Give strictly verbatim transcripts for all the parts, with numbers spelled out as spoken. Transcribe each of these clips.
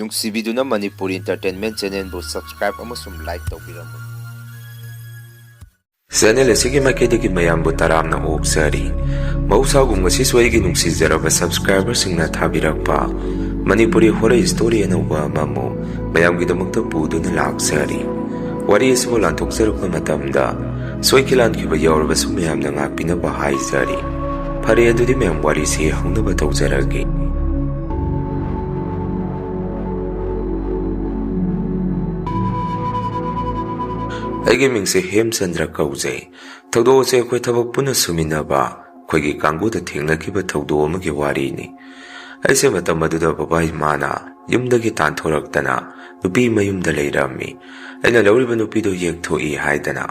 ꯅꯨꯡꯁꯤꯕꯤꯗꯨꯅ Manipuri Entertainment Channelꯕꯨ subscribe ꯑꯃꯁꯨꯡ like ꯇꯧꯕꯤꯔꯝꯃꯨ꯫ Channel ꯑꯁꯤꯒꯤ ꯃꯥꯏꯀꯩꯗꯒꯤ ꯃꯌꯥꯝꯕꯨ ꯇꯔꯥꯝꯅ ꯑꯣꯛꯆꯔꯤ꯫ ꯃꯍꯧꯁꯥꯒꯨꯝ ꯉꯁꯤꯁꯨ ꯑꯩꯒꯤ ꯅꯨꯡꯁꯤꯖꯔꯕ subscriberꯁꯤꯡꯅ ꯊꯥꯕꯤꯔꯛꯄ ꯃꯅꯤꯄꯨꯔꯤ horror story ꯑꯅꯧꯕ ꯑꯃꯃꯨꯛ ꯃꯌꯥꯝꯒꯤꯗꯃꯛꯇ ꯄꯨꯗꯨꯅ ꯂꯥꯛꯆꯔꯤ꯫ ꯋꯥꯔꯤ ꯑꯁꯤꯕꯨ ꯂꯥꯟꯊꯣꯛꯆꯔꯛꯄ ꯃꯇꯝꯗ ꯁꯣꯏꯈꯤ ꯂꯥꯟꯈꯤꯕ ꯌꯥꯎꯔꯕꯁꯨ ꯃꯌꯥꯝꯅ ꯉꯥꯛꯄꯤꯅꯕ ꯍꯥꯏꯖꯔꯤ꯫ ꯐꯔꯦ, ꯑꯗꯨꯗꯤ ꯃꯌꯥꯝ ꯋꯥꯔꯤꯁꯤ ꯍꯧꯅꯕ ꯇꯧꯖꯔꯒꯦ꯫ ꯑꯩꯒꯤ ꯃꯤꯡꯁꯦ ꯍꯦꯝꯆꯟꯗ꯭ꯔ ꯀꯧꯖꯩ꯫ ꯊꯧꯗꯣꯛ ꯑꯁꯦ ꯑꯩꯈꯣꯏ ꯊꯕꯛ ꯄꯨꯟꯅ ꯁꯨꯃꯤꯟꯅꯕ ꯑꯩꯈꯣꯏꯒꯤ ꯀꯥꯡꯕꯨꯗ ꯊꯦꯡꯅꯈꯤꯕ ꯊꯧꯗꯣꯛ ꯑꯃꯒꯤ ꯋꯥꯔꯤꯅꯤ꯫ ꯑꯩꯁꯦ ꯃꯇꯝ ꯑꯗꯨꯗ ꯕꯕꯥ ꯏꯃꯥꯅ ꯌꯨꯝꯗꯒꯤ ꯇꯥꯟꯊꯣꯔꯛꯇꯅ ꯅꯨꯄꯤ ꯃꯌꯨꯝꯗ ꯂꯩꯔꯝꯃꯤ꯫ ꯑꯩꯅ ꯂꯧꯔꯤꯕ ꯅꯨꯄꯤꯗꯨ ꯌꯦꯛꯊꯣꯛꯏ ꯍꯥꯏꯗꯅ꯫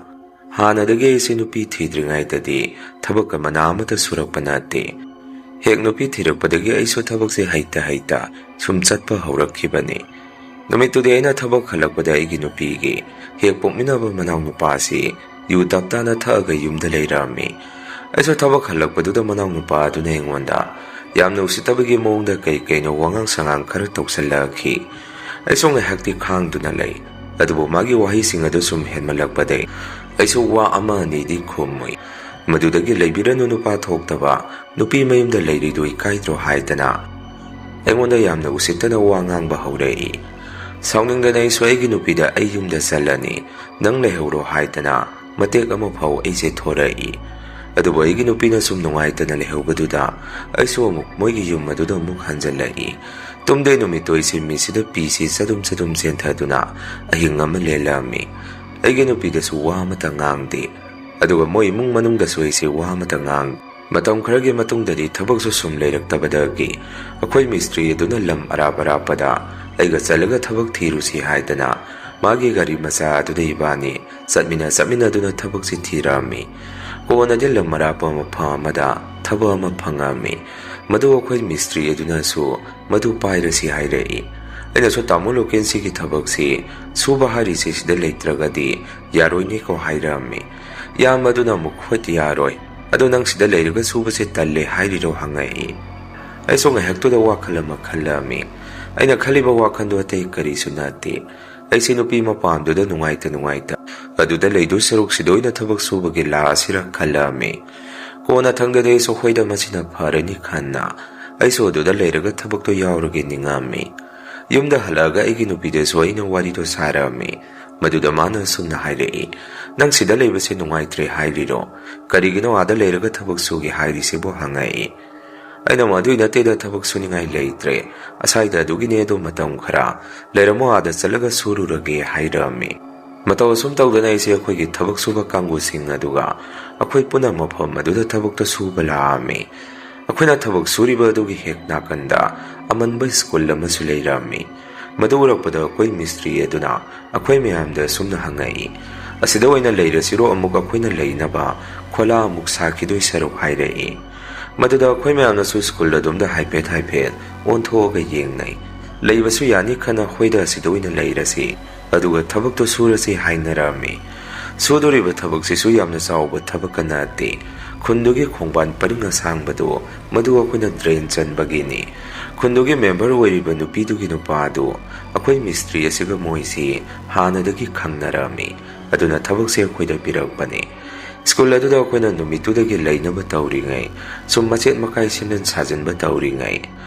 ꯍꯥꯟꯅꯗꯒꯤ ꯑꯩꯁꯦ ꯅꯨꯄꯤ ꯊꯤꯗ꯭ꯔꯤꯉꯩꯗꯗꯤ ꯊꯕꯛ ꯃꯅꯥ ꯑꯃꯠꯇ ꯁꯨꯔꯛꯄ ꯅꯠꯇꯦ꯫ ꯍꯦꯛ ꯅꯨꯄꯤ ꯊꯤꯔꯛꯄꯗꯒꯤ ꯑꯩꯁꯨ ꯊꯕꯛꯁꯦ ꯍꯩꯇ ꯍꯩꯇ ꯁꯨꯝ ꯆꯠꯄ ꯍꯧꯔꯛꯈꯤꯕꯅꯤ꯫ ꯅꯨꯃꯤꯠꯇꯨꯗꯤ ꯑꯩꯅ ꯊꯕꯛ ꯍꯜꯂꯛꯄꯗ ꯑꯩꯒꯤ ꯅꯨꯄꯤꯒꯤ ꯍꯦꯛ ꯄꯣꯛꯃꯤꯟꯅꯕ ꯃꯅꯥꯎꯅꯨꯄꯥꯁꯤ ꯌꯨ ꯇꯞ ꯇꯥꯅ ꯊꯛꯑꯒ ꯌꯨꯝꯗ ꯂꯩꯔꯝꯃꯤ꯫ ꯑꯩꯁꯨ ꯊꯕꯛ ꯍꯜꯂꯛꯄꯗꯨꯗ ꯃꯅꯥꯎꯅꯨꯄꯥ ꯑꯗꯨꯅ ꯑꯩꯉꯣꯟꯗ ꯌꯥꯝꯅ ꯎꯁꯤꯠꯇꯕꯒꯤ ꯃꯑꯣꯡꯗ ꯀꯩ ꯀꯩꯅꯣ ꯋꯥꯉꯥꯡ ꯁꯉꯥꯡ ꯈꯔ ꯇꯧꯁꯜꯂꯛꯈꯤ꯫ ꯑꯩꯁꯨ ꯉꯥꯏꯍꯥꯛꯇꯤ ꯈꯥꯡꯗꯨꯅ ꯂꯩ, ꯑꯗꯨꯕꯨ ꯃꯥꯒꯤ ꯋꯥꯍꯩꯁꯤꯡ ꯑꯗꯨ ꯁꯨꯝ ꯍꯦꯟꯃꯜꯂꯛꯄꯗꯩ ꯑꯩꯁꯨ ꯋꯥ ꯑꯃ ꯑꯅꯤꯗꯤ ꯈꯨꯝꯃꯨꯏ꯫ ꯃꯗꯨꯗꯒꯤ "ꯂꯩꯕꯤꯔꯅꯨ, ꯅꯨꯄꯥ ꯊꯣꯛꯇꯕ, ꯅꯨꯄꯤ ꯃꯌꯨꯝꯗ ꯂꯩꯔꯤꯗꯨ ꯏꯀꯥꯏꯗ꯭ꯔꯣ?" ꯍꯥꯏꯗꯅ ꯑꯩꯉꯣꯟꯗ ꯌꯥꯝꯅ ꯎꯁꯤꯠꯇꯅ ꯋꯥ ꯉꯥꯡꯕ ꯍꯧꯔꯛꯏ꯫ ꯁꯥꯎꯅꯤꯡꯗꯅ ꯑꯩꯁꯨ ꯑꯩꯒꯤ ꯅꯨꯄꯤꯗ "ꯑꯩ ꯌꯨꯝꯗ ꯆꯠꯂꯅꯤ, ꯅꯪ ꯂꯩꯍꯧꯔꯣ" ꯍꯥꯏꯗꯅ ꯃꯇꯦꯛ ꯑꯃ ꯐꯥꯎ ꯑꯩꯁꯦ ꯊꯣꯔꯛꯏ꯫ ꯑꯗꯨꯕꯨ ꯑꯩꯒꯤ ꯅꯨꯄꯤꯅ ꯁꯨꯝ ꯅꯨꯡꯉꯥꯏꯇꯅ ꯂꯩꯍꯧꯕꯗꯨꯗ ꯑꯩꯁꯨ ꯑꯃꯨꯛ ꯃꯣꯏꯒꯤ ꯌꯨꯝ ꯑꯗꯨꯗ ꯑꯃꯨꯛ ꯍꯟꯖꯜꯂꯛꯏ꯫ ꯇꯨꯝꯗꯣꯏ ꯅꯨꯃꯤꯠꯇꯣ ꯑꯩꯁꯦ ꯃꯤꯠꯁꯤꯗ ꯄꯤꯁꯤ ꯆꯗꯨꯝ ꯆꯗꯨꯝ ꯆꯦꯟꯊꯗꯨꯅ ꯑꯍꯤꯡ ꯑꯃ ꯂꯦꯜꯂꯝꯃꯤ꯫ ꯑꯩꯒꯤ ꯅꯨꯄꯤꯗꯁꯨ ꯋꯥ ꯑꯃꯠꯇ ꯉꯥꯡꯗꯦ, ꯑꯗꯨꯒ ꯃꯣꯏ ꯏꯃꯨꯡ ꯃꯅꯨꯡꯗꯁꯨ ꯑꯩꯁꯦ ꯋꯥ ꯑꯃꯠꯇ ꯉꯥꯡ-, ꯃꯇꯝ ꯈꯔꯒꯤ ꯃꯇꯨꯡꯗꯗꯤ ꯊꯕꯛꯁꯨ ꯁꯨꯝ ꯂꯩꯔꯛꯇꯕꯗꯒꯤ ꯑꯩꯈꯣꯏ ꯃꯤꯁꯇ꯭ꯔꯤ ꯑꯗꯨꯅ ꯂꯝ ꯑꯔꯥꯞ ꯑꯔꯥꯞꯄꯗ ꯑꯩꯒ ꯆꯠꯂꯒ ꯊꯕꯛ ꯊꯤꯔꯨꯁꯤ ꯍꯥꯏꯗꯅ ꯃꯥꯒꯤ ꯒꯥꯔꯤ ꯃꯆꯥ ꯑꯗꯨꯗ ꯏꯕꯥꯅꯤ ꯆꯠꯃꯤꯟꯅ ꯆꯠꯃꯤꯟꯅꯗꯨꯅ ꯊꯕꯛꯁꯤ ꯊꯤꯔꯛꯑꯝꯃꯤ꯫ ꯀꯣꯟꯅꯗꯤ ꯂꯝ ꯑꯔꯥꯞꯄ ꯃꯐꯝ ꯑꯃꯗ ꯊꯕꯛ ꯑꯃ ꯐꯪꯉꯝꯃꯤ꯫ ꯃꯗꯨ ꯑꯩꯈꯣꯏ ꯃꯤꯁꯇ꯭ꯔꯤ ꯑꯗꯨꯅꯁꯨ ꯃꯗꯨ ꯄꯥꯏꯔꯁꯤ ꯍꯥꯏꯔꯛꯏ꯫ ꯑꯩꯅꯁꯨ "ꯇꯥꯃꯣ ꯂꯣꯀꯦꯟꯁꯤꯒꯤ ꯊꯕꯛꯁꯤ ꯁꯨꯕ ꯍꯥꯏꯔꯤꯁꯤ ꯁꯤꯗ ꯂꯩꯇ꯭ꯔꯒꯗꯤ ꯌꯥꯔꯣꯏꯅꯦꯀꯣ" ꯍꯥꯏꯔꯛꯑꯝꯃꯤ꯫ ꯏꯌꯥꯝꯕ ꯑꯗꯨꯅ ꯑꯃꯨꯛ "ꯍꯣꯏ, ꯌꯥꯔꯣꯏ꯫ ꯑꯗꯣ ꯅꯪ ꯁꯤꯗ ꯂꯩꯔꯒ ꯁꯨꯕꯁꯦ ꯇꯜꯂꯦ ꯍꯥꯏꯔꯤꯔꯣ?" ꯍꯪꯉꯛꯏ꯫ ꯑꯩꯁꯨ ꯉꯥꯏꯍꯥꯛꯇꯨꯗ ꯋꯥꯈꯜ ꯑꯃ ꯈꯜꯂꯝꯃꯤ꯫ ꯑꯩꯅ ꯈꯜꯂꯤꯕ ꯋꯥꯈꯜꯗꯣ ꯑꯇꯩ ꯀꯔꯤꯁꯨ ꯅꯠꯇꯦ꯫ ꯑꯩꯁꯦ ꯅꯨꯄꯤ ꯃꯄꯥꯝꯗꯨꯗ ꯅꯨꯡꯉꯥꯏꯇ ꯅꯨꯡꯉꯥꯏꯇ ꯑꯗꯨꯗ ꯂꯩꯗꯣꯏ ꯁꯔꯨꯛ ꯁꯤꯗ ꯑꯣꯏꯅ ꯊꯕꯛ ꯁꯨꯕꯒꯤ ꯂꯥꯛꯑꯁꯤꯔ ꯈꯜꯂꯛꯑꯝꯃꯤ꯫ ꯀꯣꯟꯅ ꯊꯪꯗꯗꯤ ꯑꯩꯁꯨ ꯍꯣꯏꯗ ꯃꯁꯤꯅ ꯐꯔꯅꯤ ꯈꯟꯅ ꯑꯩꯁꯨ ꯑꯗꯨꯗ ꯂꯩꯔꯒ ꯊꯕꯛꯇꯣ ꯌꯥꯎꯔꯒꯦ ꯅꯤꯡꯉꯝꯃꯤ꯫ ꯌꯨꯝꯗ ꯍꯜꯂꯛꯑꯒ ꯑꯩꯒꯤ ꯅꯨꯄꯤꯗꯁꯨ ꯑꯩꯅ ꯋꯥꯔꯤꯗꯣ ꯁꯥꯔꯛꯑꯝꯃꯤ꯫ ꯃꯗꯨꯗ ꯃꯥꯅ ꯑꯁꯨꯝꯅ ꯍꯥꯏꯔꯛꯏ, "ꯅꯪ ꯁꯤꯗ ꯂꯩꯕꯁꯦ ꯅꯨꯡꯉꯥꯏꯇ꯭ꯔꯦ ꯍꯥꯏꯔꯤꯔꯣ? ꯀꯔꯤꯒꯤꯅꯣ ꯑꯥꯗ ꯂꯩꯔꯒ ꯊꯕꯛ ꯁꯨꯒꯦ ꯍꯥꯏꯔꯤꯁꯤꯕꯣ?" ꯍꯪꯉꯛꯏ꯫ ꯑꯩꯅ, "ꯃꯗꯨꯏ ꯅꯠꯇꯦꯗ, ꯊꯕꯛ ꯁꯨꯅꯤꯡꯉꯥꯏ ꯂꯩꯇ꯭ꯔꯦ꯫ ꯑꯁꯥꯏꯗ ꯑꯗꯨꯒꯤꯅꯦ, ꯑꯗꯣ ꯃꯇꯝ ꯈꯔ ꯂꯩꯔꯝꯃꯣ, ꯑꯥꯗ ꯆꯠꯂꯒ ꯁꯨꯔꯨꯔꯒꯦ" ꯍꯥꯏꯔꯛꯑꯝꯃꯤ꯫ ꯃꯇꯧ ꯑꯁꯨꯝ ꯇꯧꯗꯅ ꯑꯩꯁꯦ ꯑꯩꯈꯣꯏꯒꯤ ꯊꯕꯛ ꯁꯨꯕ ꯀꯥꯡꯕꯨꯁꯤꯡ ꯑꯗꯨꯒ ꯑꯩꯈꯣꯏ ꯄꯨꯟꯅ ꯃꯐꯝ ꯑꯗꯨꯗ ꯊꯕꯛꯇ ꯁꯨꯕ ꯂꯥꯛꯑꯝꯃꯤ꯫ ꯑꯩꯈꯣꯏꯅ ꯊꯕꯛ ꯁꯨꯔꯤꯕ ꯑꯗꯨꯒꯤ ꯍꯦꯛ ꯅꯥꯀꯟꯗ ꯑꯃꯟꯕ ꯁ꯭ꯀꯨꯜ ꯑꯃꯁꯨ ꯂꯩꯔꯝꯃꯤ꯫ ꯃꯗꯨ ꯎꯔꯛꯄꯗ ꯑꯩꯈꯣꯏ ꯃꯤꯁꯇ꯭ꯔꯤ ꯑꯗꯨꯅ ꯑꯩꯈꯣꯏ ꯃꯌꯥꯝꯗ ꯑꯁꯨꯝꯅ ꯍꯪꯉꯛꯏ, "ꯑꯁꯤꯗ ꯑꯣꯏꯅ ꯂꯩꯔꯁꯤꯔꯣ, ꯑꯃꯨꯛ ꯑꯩꯈꯣꯏꯅ ꯂꯩꯅꯕ ꯈꯣꯂꯥ ꯑꯃꯨꯛ ꯁꯥꯈꯤꯗꯣꯏ ꯁꯔꯨꯛ?" ꯍꯥꯏꯔꯛꯏ꯫ ꯃꯗꯨꯗ ꯑꯩꯈꯣꯏ ꯃꯌꯥꯝꯅꯁꯨ ꯁ꯭ꯀꯨꯜ ꯑꯗꯣꯝꯗ ꯍꯥꯏꯐꯦꯠ ꯍꯥꯏꯐꯦꯠ ꯑꯣꯟꯊꯣꯛꯑꯒ ꯌꯦꯡꯅꯩ꯫ "ꯂꯩꯕꯁꯨ ꯌꯥꯅꯤ ꯈꯟꯅ ꯍꯣꯏꯗ ꯑꯁꯤꯗ ꯑꯣꯏꯅ ꯂꯩꯔꯁꯤ, ꯑꯗꯨꯒ ꯊꯕꯛꯇꯣ ꯁꯨꯔꯁꯤ" ꯍꯥꯏꯅꯔꯝꯃꯤ꯫ ꯁꯨꯗꯣꯔꯤꯕ ꯊꯕꯛꯁꯤꯁꯨ ꯌꯥꯝꯅ ꯆꯥꯎꯕ ꯊꯕꯛꯀ ꯅꯠꯇꯦ꯫ ꯈꯨꯟꯗꯨꯒꯤ ꯈꯣꯡꯕꯥꯟ ꯄꯔꯤꯡ ꯑꯁꯥꯡꯕꯗꯨ, ꯃꯗꯨ ꯑꯩꯈꯣꯏꯅ ꯗ꯭ꯔꯦꯟ ꯆꯟꯕꯒꯤꯅꯤ꯫ ꯈꯨꯟꯗꯨꯒꯤ ꯃꯦꯝꯕꯔ ꯑꯣꯏꯔꯤꯕ ꯅꯨꯄꯤꯗꯨꯒꯤ ꯅꯨꯄꯥꯗꯨ ꯑꯩꯈꯣꯏ ꯃꯤꯁꯇ꯭ꯔꯤ ꯑꯁꯤꯒ ꯃꯣꯏꯁꯤ ꯍꯥꯟꯅꯗꯒꯤ ꯈꯪꯅꯔꯝꯃꯤ꯫ ꯑꯗꯨꯅ ꯊꯕꯛꯁꯦ ꯑꯩꯈꯣꯏꯗ ꯄꯤꯔꯛꯄꯅꯤ꯫ ꯁ꯭ꯀꯨꯜ ꯑꯗꯨꯗ ꯑꯩꯈꯣꯏꯅ ꯅꯨꯃꯤꯠꯇꯨꯗꯒꯤ ꯂꯩꯅꯕ ꯇꯧꯔꯤꯉꯩ, ꯁꯨꯝ ꯃꯆꯦꯠ ꯃꯀꯥꯏ ꯁꯦꯝꯖꯤꯟ ꯁꯥꯖꯤꯟꯕ ꯇꯧꯔꯤꯉꯩ,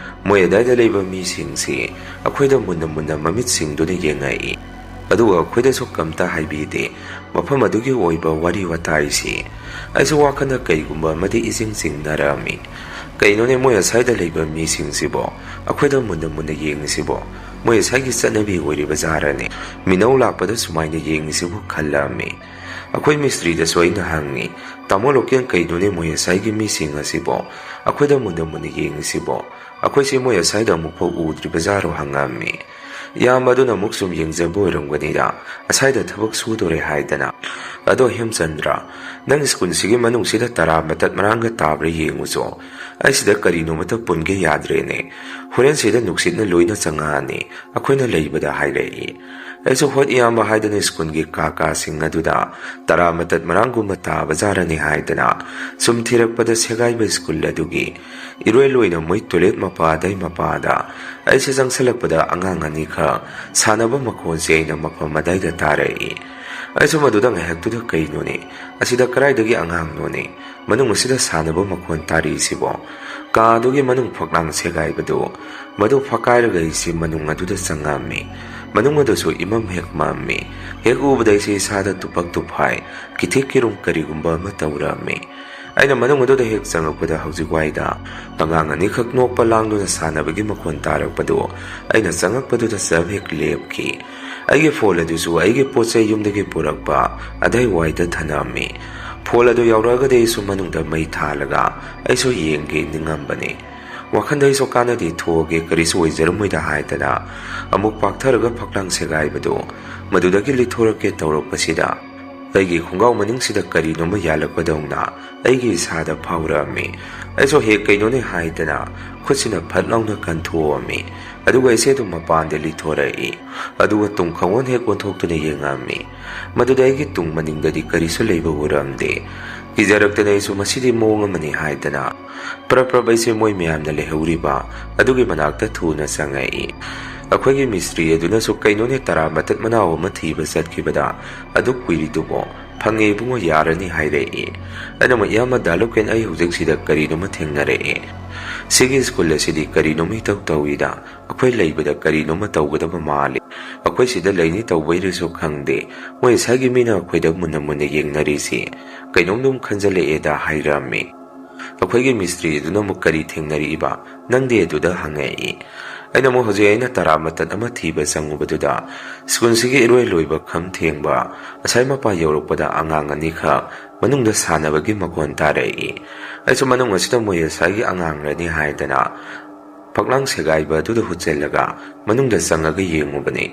ꯃꯣꯏ ꯑꯗꯥꯏꯗ ꯂꯩꯕ ꯃꯤꯁꯤꯡꯁꯤ ꯑꯩꯈꯣꯏꯗ ꯃꯨꯟꯅ ꯃꯨꯟꯅ ꯃꯃꯤꯠꯁꯤꯡꯗꯨꯅ ꯌꯦꯡꯉꯛꯏ꯫ ꯑꯗꯨꯒ ꯑꯩꯈꯣꯏꯗꯁꯨ ꯀꯝꯇ ꯍꯥꯏꯕꯤꯗꯦ꯫ ꯃꯐꯝ ꯑꯗꯨꯒꯤ ꯑꯣꯏꯕ ꯋꯥꯔꯤ ꯋꯥꯇꯥꯏꯁꯤ ꯑꯩꯁꯨ ꯋꯥꯈꯜꯅ ꯀꯩꯒꯨꯝꯕ ꯑꯃꯗꯤ ꯏꯆꯤꯡ ꯆꯤꯡꯅꯔꯝꯃꯤ꯫ "ꯀꯩꯅꯣꯅꯦ, ꯃꯣꯏ ꯑꯁ꯭ꯋꯥꯏꯗ ꯂꯩꯕ ꯃꯤꯁꯤꯡꯁꯤꯕꯣ ꯑꯩꯈꯣꯏꯗ ꯃꯨꯟꯅ ꯃꯨꯟꯅ ꯌꯦꯡꯉꯤꯁꯤꯕꯣ? ꯃꯣꯏ ꯑꯁ꯭ꯋꯥꯏꯒꯤ ꯆꯠꯅꯕꯤ ꯑꯣꯏꯔꯤꯕ ꯖꯥꯔꯅꯦ, ꯃꯤꯅꯧ ꯂꯥꯛꯄꯗ ꯁꯨꯃꯥꯏꯅ ꯌꯦꯡꯉꯤꯁꯤꯕꯨ?" ꯈꯜꯂꯝꯃꯤ꯫ ꯑꯩꯈꯣꯏ ꯃꯤꯁꯇ꯭ꯔꯤꯗꯁꯨ ꯑꯩꯅ ꯍꯪꯉꯤ, "ꯇꯥꯃꯣ ꯂꯣꯀꯦꯜ, ꯀꯩꯅꯣꯅꯦ ꯃꯣꯏ ꯑꯁ꯭ꯋꯥꯏꯒꯤ ꯃꯤꯁꯤꯡ ꯑꯁꯤꯕꯣ ꯑꯩꯈꯣꯏꯗ ꯃꯨꯟꯅ ꯃꯨꯟꯅ ꯌꯦꯡꯉꯤꯁꯤꯕꯣ? ꯑꯩꯈꯣꯏꯁꯦ ꯃꯣꯏ ꯑꯁ꯭ꯋꯥꯏꯗ ꯑꯃꯨꯛꯐꯥꯎ ꯎꯗ꯭ꯔꯤꯕ ꯖꯥꯔꯣ?" ꯍꯪꯉꯝꯃꯤ꯫ ꯏꯌꯥꯝꯕ ꯑꯗꯨꯅ ꯑꯃꯨꯛ ꯁꯨꯝ ꯌꯦꯡꯖꯕ ꯑꯣꯏꯔꯝꯒꯅꯤꯗ, ꯑꯁ꯭ꯋꯥꯏꯗ ꯊꯕꯛ ꯁꯨꯗꯣꯔꯦ ꯍꯥꯏꯗꯅ꯫ "ꯑꯗꯣ ꯍꯦꯝꯆꯟꯗ꯭ꯔ, ꯅꯪ ꯁ꯭ꯀꯨꯜꯁꯤꯒꯤ ꯃꯅꯨꯡꯁꯤꯗ ꯇꯔꯥ ꯃꯇꯠ ꯃꯔꯥꯡꯒ ꯇꯥꯕ꯭ꯔꯥ ꯌꯦꯡꯉꯨꯆꯣ꯫ ꯑꯩꯁꯤꯗ ꯀꯔꯤꯅꯣꯃꯇ ꯄꯨꯟꯒꯦ ꯌꯥꯗ꯭ꯔꯦꯅꯦ꯫ ꯍꯣꯔꯦꯟ ꯁꯤꯗ ꯅꯨꯡꯁꯤꯠꯅ ꯂꯣꯏꯅ ꯆꯪꯉꯛꯑꯅꯤ ꯑꯩꯈꯣꯏꯅ ꯂꯩꯕꯗ" ꯍꯥꯏꯔꯛꯏ꯫ ꯑꯩꯁꯨ ꯍꯣꯏ ꯏꯌꯥꯝꯕ ꯍꯥꯏꯗꯅ ꯁ꯭ꯀꯨꯜꯒꯤ ꯀꯥ ꯀꯥꯁꯤꯡ ꯑꯗꯨꯗ ꯇꯔꯥ ꯃꯇꯠ ꯃꯔꯥꯡꯒꯨꯝꯕ ꯇꯥꯕ ꯖꯥꯔꯅꯤ ꯍꯥꯏꯗꯅ ꯁꯨꯝ ꯊꯤꯔꯛꯄꯗ ꯁꯦꯒꯥꯏꯕ ꯁ꯭ꯀꯨꯜ ꯑꯗꯨꯒꯤ ꯏꯔꯣꯏ ꯂꯣꯏꯅ ꯃꯣꯏ ꯇꯣꯏꯂꯦꯠ ꯃꯄꯥꯗꯩ ꯃꯄꯥꯗ ꯑꯩꯁꯦ ꯆꯪꯁꯜꯂꯛꯄꯗ ꯑꯉꯥꯡ ꯑꯅꯤꯈꯛ ꯁꯥꯟꯅꯕ ꯃꯈꯣꯟꯁꯦ ꯑꯩꯅ ꯃꯐꯝ ꯑꯗꯥꯏꯗ ꯇꯥꯔꯛꯏ꯫ ꯑꯩꯁꯨ ꯃꯗꯨꯗ ꯉꯥꯏꯍꯥꯛꯇꯨꯗ ꯀꯩꯅꯣꯅꯦ, ꯑꯁꯤꯗ ꯀꯗꯥꯏꯗꯒꯤ ꯑꯉꯥꯡꯅꯣꯅꯦ ꯃꯅꯨꯡ ꯑꯁꯤꯗ ꯁꯥꯟꯅꯕ ꯃꯈꯣꯟ ꯇꯥꯔꯤꯁꯤꯕꯣ? ꯀꯥ ꯑꯗꯨꯒꯤ ꯃꯅꯨꯡ ꯐꯛꯂꯥꯡ ꯁꯦꯒꯥꯏꯕꯗꯨ ꯃꯗꯨ ꯐꯛꯀꯥꯏꯔꯒ ꯑꯩꯁꯤ ꯃꯅꯨꯡ ꯑꯗꯨꯗ ꯆꯪꯉꯝꯃꯤ꯫ ꯃꯅꯨꯡ ꯑꯗꯨꯁꯨ ꯏꯃꯝ ꯍꯦꯛ ꯃꯝꯃꯤ꯫ ꯍꯦꯛ ꯎꯕꯗ ꯑꯩꯁꯤ ꯏꯁꯥꯗ ꯇꯨꯄꯛ ꯇꯨꯐꯥꯏ, ꯀꯤꯊꯤꯛ ꯀꯤꯔꯨꯝ ꯀꯔꯤꯒꯨꯝꯕ ꯑꯃ ꯇꯧꯔꯝꯃꯤ꯫ ꯑꯩꯅ ꯃꯅꯨꯡ ꯑꯗꯨꯗ ꯍꯦꯛ ꯆꯪꯉꯛꯄꯗ ꯍꯧꯖꯤꯛ ꯋꯥꯏꯗ ꯑꯉꯥꯡ ꯑꯅꯤꯈꯛ ꯅꯣꯛꯄ ꯂꯥꯡꯗꯨꯅ ꯁꯥꯟꯅꯕꯒꯤ ꯃꯈꯣꯟ ꯇꯥꯔꯛꯄꯗꯨ ꯑꯩꯅ ꯆꯪꯉꯛꯄꯗꯨꯗ ꯆꯞ ꯍꯦꯛ ꯂꯦꯞꯈꯤ꯫ ꯑꯩꯒꯤ ꯐꯣꯟ ꯑꯗꯨꯁꯨ ꯑꯩꯒꯤ ꯄꯣꯠ ꯆꯩ ꯌꯨꯝꯗꯒꯤ ꯄꯨꯔꯛꯄ ꯑꯗꯥꯏꯋꯥꯏꯗ ꯊꯅꯝꯃꯤ꯫ ꯐꯣꯟ ꯑꯗꯨ ꯌꯥꯎꯔꯛꯑꯒꯗꯤ ꯑꯩꯁꯨ ꯃꯅꯨꯡꯗ ꯃꯩ ꯊꯥꯜꯂꯒ ꯑꯩꯁꯨ ꯌꯦꯡꯒꯦ ꯅꯤꯡꯉꯝꯕꯅꯤ꯫ ꯋꯥꯈꯟꯗ ꯑꯩꯁꯨ ꯀꯥꯟꯅꯗꯦ, ꯊꯣꯛꯑꯒꯦ, ꯀꯔꯤꯁꯨ ꯑꯣꯏꯖꯔꯝꯃꯣꯏꯗ ꯍꯥꯏꯗꯅ ꯑꯃꯨꯛ ꯄꯥꯛꯊꯔꯒ ꯐꯛꯂꯥꯡ ꯁꯦꯒꯥꯏꯕꯗꯨ ꯃꯗꯨꯗꯒꯤ ꯂꯤꯠꯊꯣꯔꯛꯀꯦ ꯇꯧꯔꯛꯄꯁꯤꯗ ꯑꯩꯒꯤ ꯈꯣꯡꯒ꯭ꯔꯥꯎ ꯃꯅꯤꯡꯁꯤꯗ ꯀꯔꯤꯅꯣꯃ ꯌꯥꯜꯂꯛꯄꯗꯧꯅ ꯑꯩꯒꯤ ꯏꯁꯥꯗ ꯐꯥꯎꯔꯛꯑꯝꯃꯤ꯫ ꯑꯩꯁꯨ ꯍꯦꯛ ꯀꯩꯅꯣꯅꯦ ꯍꯥꯏꯗꯅ ꯈꯨꯠꯁꯤꯅ ꯐꯠ ꯂꯥꯎꯅ ꯀꯟꯊꯣꯛꯑꯝꯃꯤ꯫ ꯑꯗꯨꯒ ꯑꯩꯁꯦ ꯑꯗꯨꯝ ꯃꯄꯥꯟꯗ ꯂꯤꯠꯊꯣꯔꯛꯏ꯫ ꯑꯗꯨꯒ ꯇꯨꯡ ꯈꯪꯑꯣꯟ ꯍꯦꯛ ꯑꯣꯟꯊꯣꯛꯇꯨꯅ ꯌꯦꯡꯉꯝꯃꯤ꯫ ꯃꯗꯨꯗ ꯑꯩꯒꯤ ꯇꯨꯡ ꯃꯅꯤꯡꯗꯗꯤ ꯀꯔꯤꯁꯨ ꯂꯩꯕ ꯎꯔꯝꯗꯦ꯫ ꯀꯤꯖꯔꯛꯇꯅ ꯑꯩꯁꯨ ꯃꯁꯤꯗꯤ ꯃꯑꯣꯡ ꯑꯃꯅꯤ ꯍꯥꯏꯗꯅ ꯄ꯭ꯔꯞ ꯄ꯭ꯔꯞ ꯑꯩꯁꯦ ꯃꯣꯏ ꯃꯌꯥꯝꯅ ꯂꯩꯍꯧꯔꯤꯕ ꯑꯗꯨꯒꯤ ꯃꯅꯥꯛꯇ ꯊꯨꯅ ꯆꯪꯉꯛꯏ꯫ ꯑꯩꯈꯣꯏꯒꯤ ꯃꯤꯁꯇ꯭ꯔꯤ ꯑꯗꯨꯅꯁꯨ ꯀꯩꯅꯣꯅꯦ ꯇꯔꯥ ꯃꯇꯠ ꯃꯅꯥꯎ ꯑꯃ ꯊꯤꯕ ꯆꯠꯈꯤꯕꯗ ꯑꯗꯨ ꯀꯨꯏꯔꯤꯗꯨꯕꯣ? ꯐꯪꯉꯦ ꯏꯕꯨꯡꯉꯣ, ꯌꯥꯔꯅꯤ ꯍꯥꯏꯔꯛꯏ꯫ ꯑꯩꯅ ꯑꯃꯨꯛ ꯏꯌꯥꯝꯕ ꯗꯥ ꯂꯨꯀꯦꯟ, ꯑꯩ ꯍꯧꯖꯤꯛ ꯁꯤꯗ ꯀꯔꯤꯅꯣꯃ ꯊꯦꯡꯅꯔꯛꯑꯦ꯫ ꯁꯤꯒꯤ ꯁ꯭ꯀꯨꯜ ꯑꯁꯤꯗꯤ ꯀꯔꯤꯅꯣꯃ ꯏꯇꯧ ꯇꯧꯏꯗ꯫ ꯑꯩꯈꯣꯏ ꯂꯩꯕꯗ ꯀꯔꯤꯅꯣꯃ ꯇꯧꯒꯗꯕ ꯃꯥꯜꯂꯤ꯫ ꯑꯩꯈꯣꯏ ꯁꯤꯗ ꯂꯩꯅꯤ ꯇꯧꯕꯩꯔꯁꯨ ꯈꯪꯗꯦ, ꯃꯣꯏ ꯉꯁꯥꯏꯒꯤ ꯃꯤꯅ ꯑꯩꯈꯣꯏꯗ ꯃꯨꯟꯅ ꯃꯨꯟꯅ ꯌꯦꯡꯅꯔꯤꯁꯤ ꯀꯩꯅꯣꯝꯗꯨꯝ ꯈꯟꯖꯜꯂꯛꯑꯦꯗ ꯍꯥꯏꯔꯝꯃꯤ꯫ ꯑꯩꯈꯣꯏꯒꯤ ꯃꯤꯁꯇ꯭ꯔꯤ ꯑꯗꯨꯅ ꯑꯃꯨꯛ ꯀꯔꯤ ꯊꯦꯡꯅꯔꯛꯏꯕ? ꯅꯪꯗꯤ ꯑꯗꯨꯗ ꯍꯪꯉꯛꯏ꯫ ꯑꯩꯅ ꯑꯃꯨꯛ ꯍꯧꯖꯤꯛ ꯑꯩꯅ ꯇꯔꯥ ꯃꯇꯠ ꯑꯃ ꯊꯤꯕ ꯆꯪꯉꯨꯕꯗꯨꯗ ꯁ꯭ꯀꯨꯜꯁꯤꯒꯤ ꯏꯔꯣꯏ ꯂꯣꯏꯕ ꯈꯝ ꯊꯦꯡꯕ ꯉꯁꯥꯏ ꯃꯄꯥ ꯌꯧꯔꯛꯄꯗ ꯑꯉꯥꯡ ꯑꯅꯤꯈꯛ ꯃꯅꯨꯡꯗ ꯁꯥꯟꯅꯕꯒꯤ ꯃꯈꯣꯟ ꯇꯥꯔꯛꯏ꯫ ꯑꯩꯁꯨ ꯃꯅꯨꯡ ꯑꯁꯤꯗ ꯃꯣꯏ ꯉꯁꯥꯏꯒꯤ ꯑꯉꯥꯡꯔꯅꯤ ꯍꯥꯏꯗꯅ ꯐꯛꯂꯥꯡ ꯁꯦꯒꯥꯏꯕ ꯑꯗꯨꯗ ꯍꯨꯠꯆꯤꯜꯂꯒ ꯃꯅꯨꯡꯗ ꯆꯪꯉꯒ ꯌꯦꯡꯉꯨꯕꯅꯤ꯫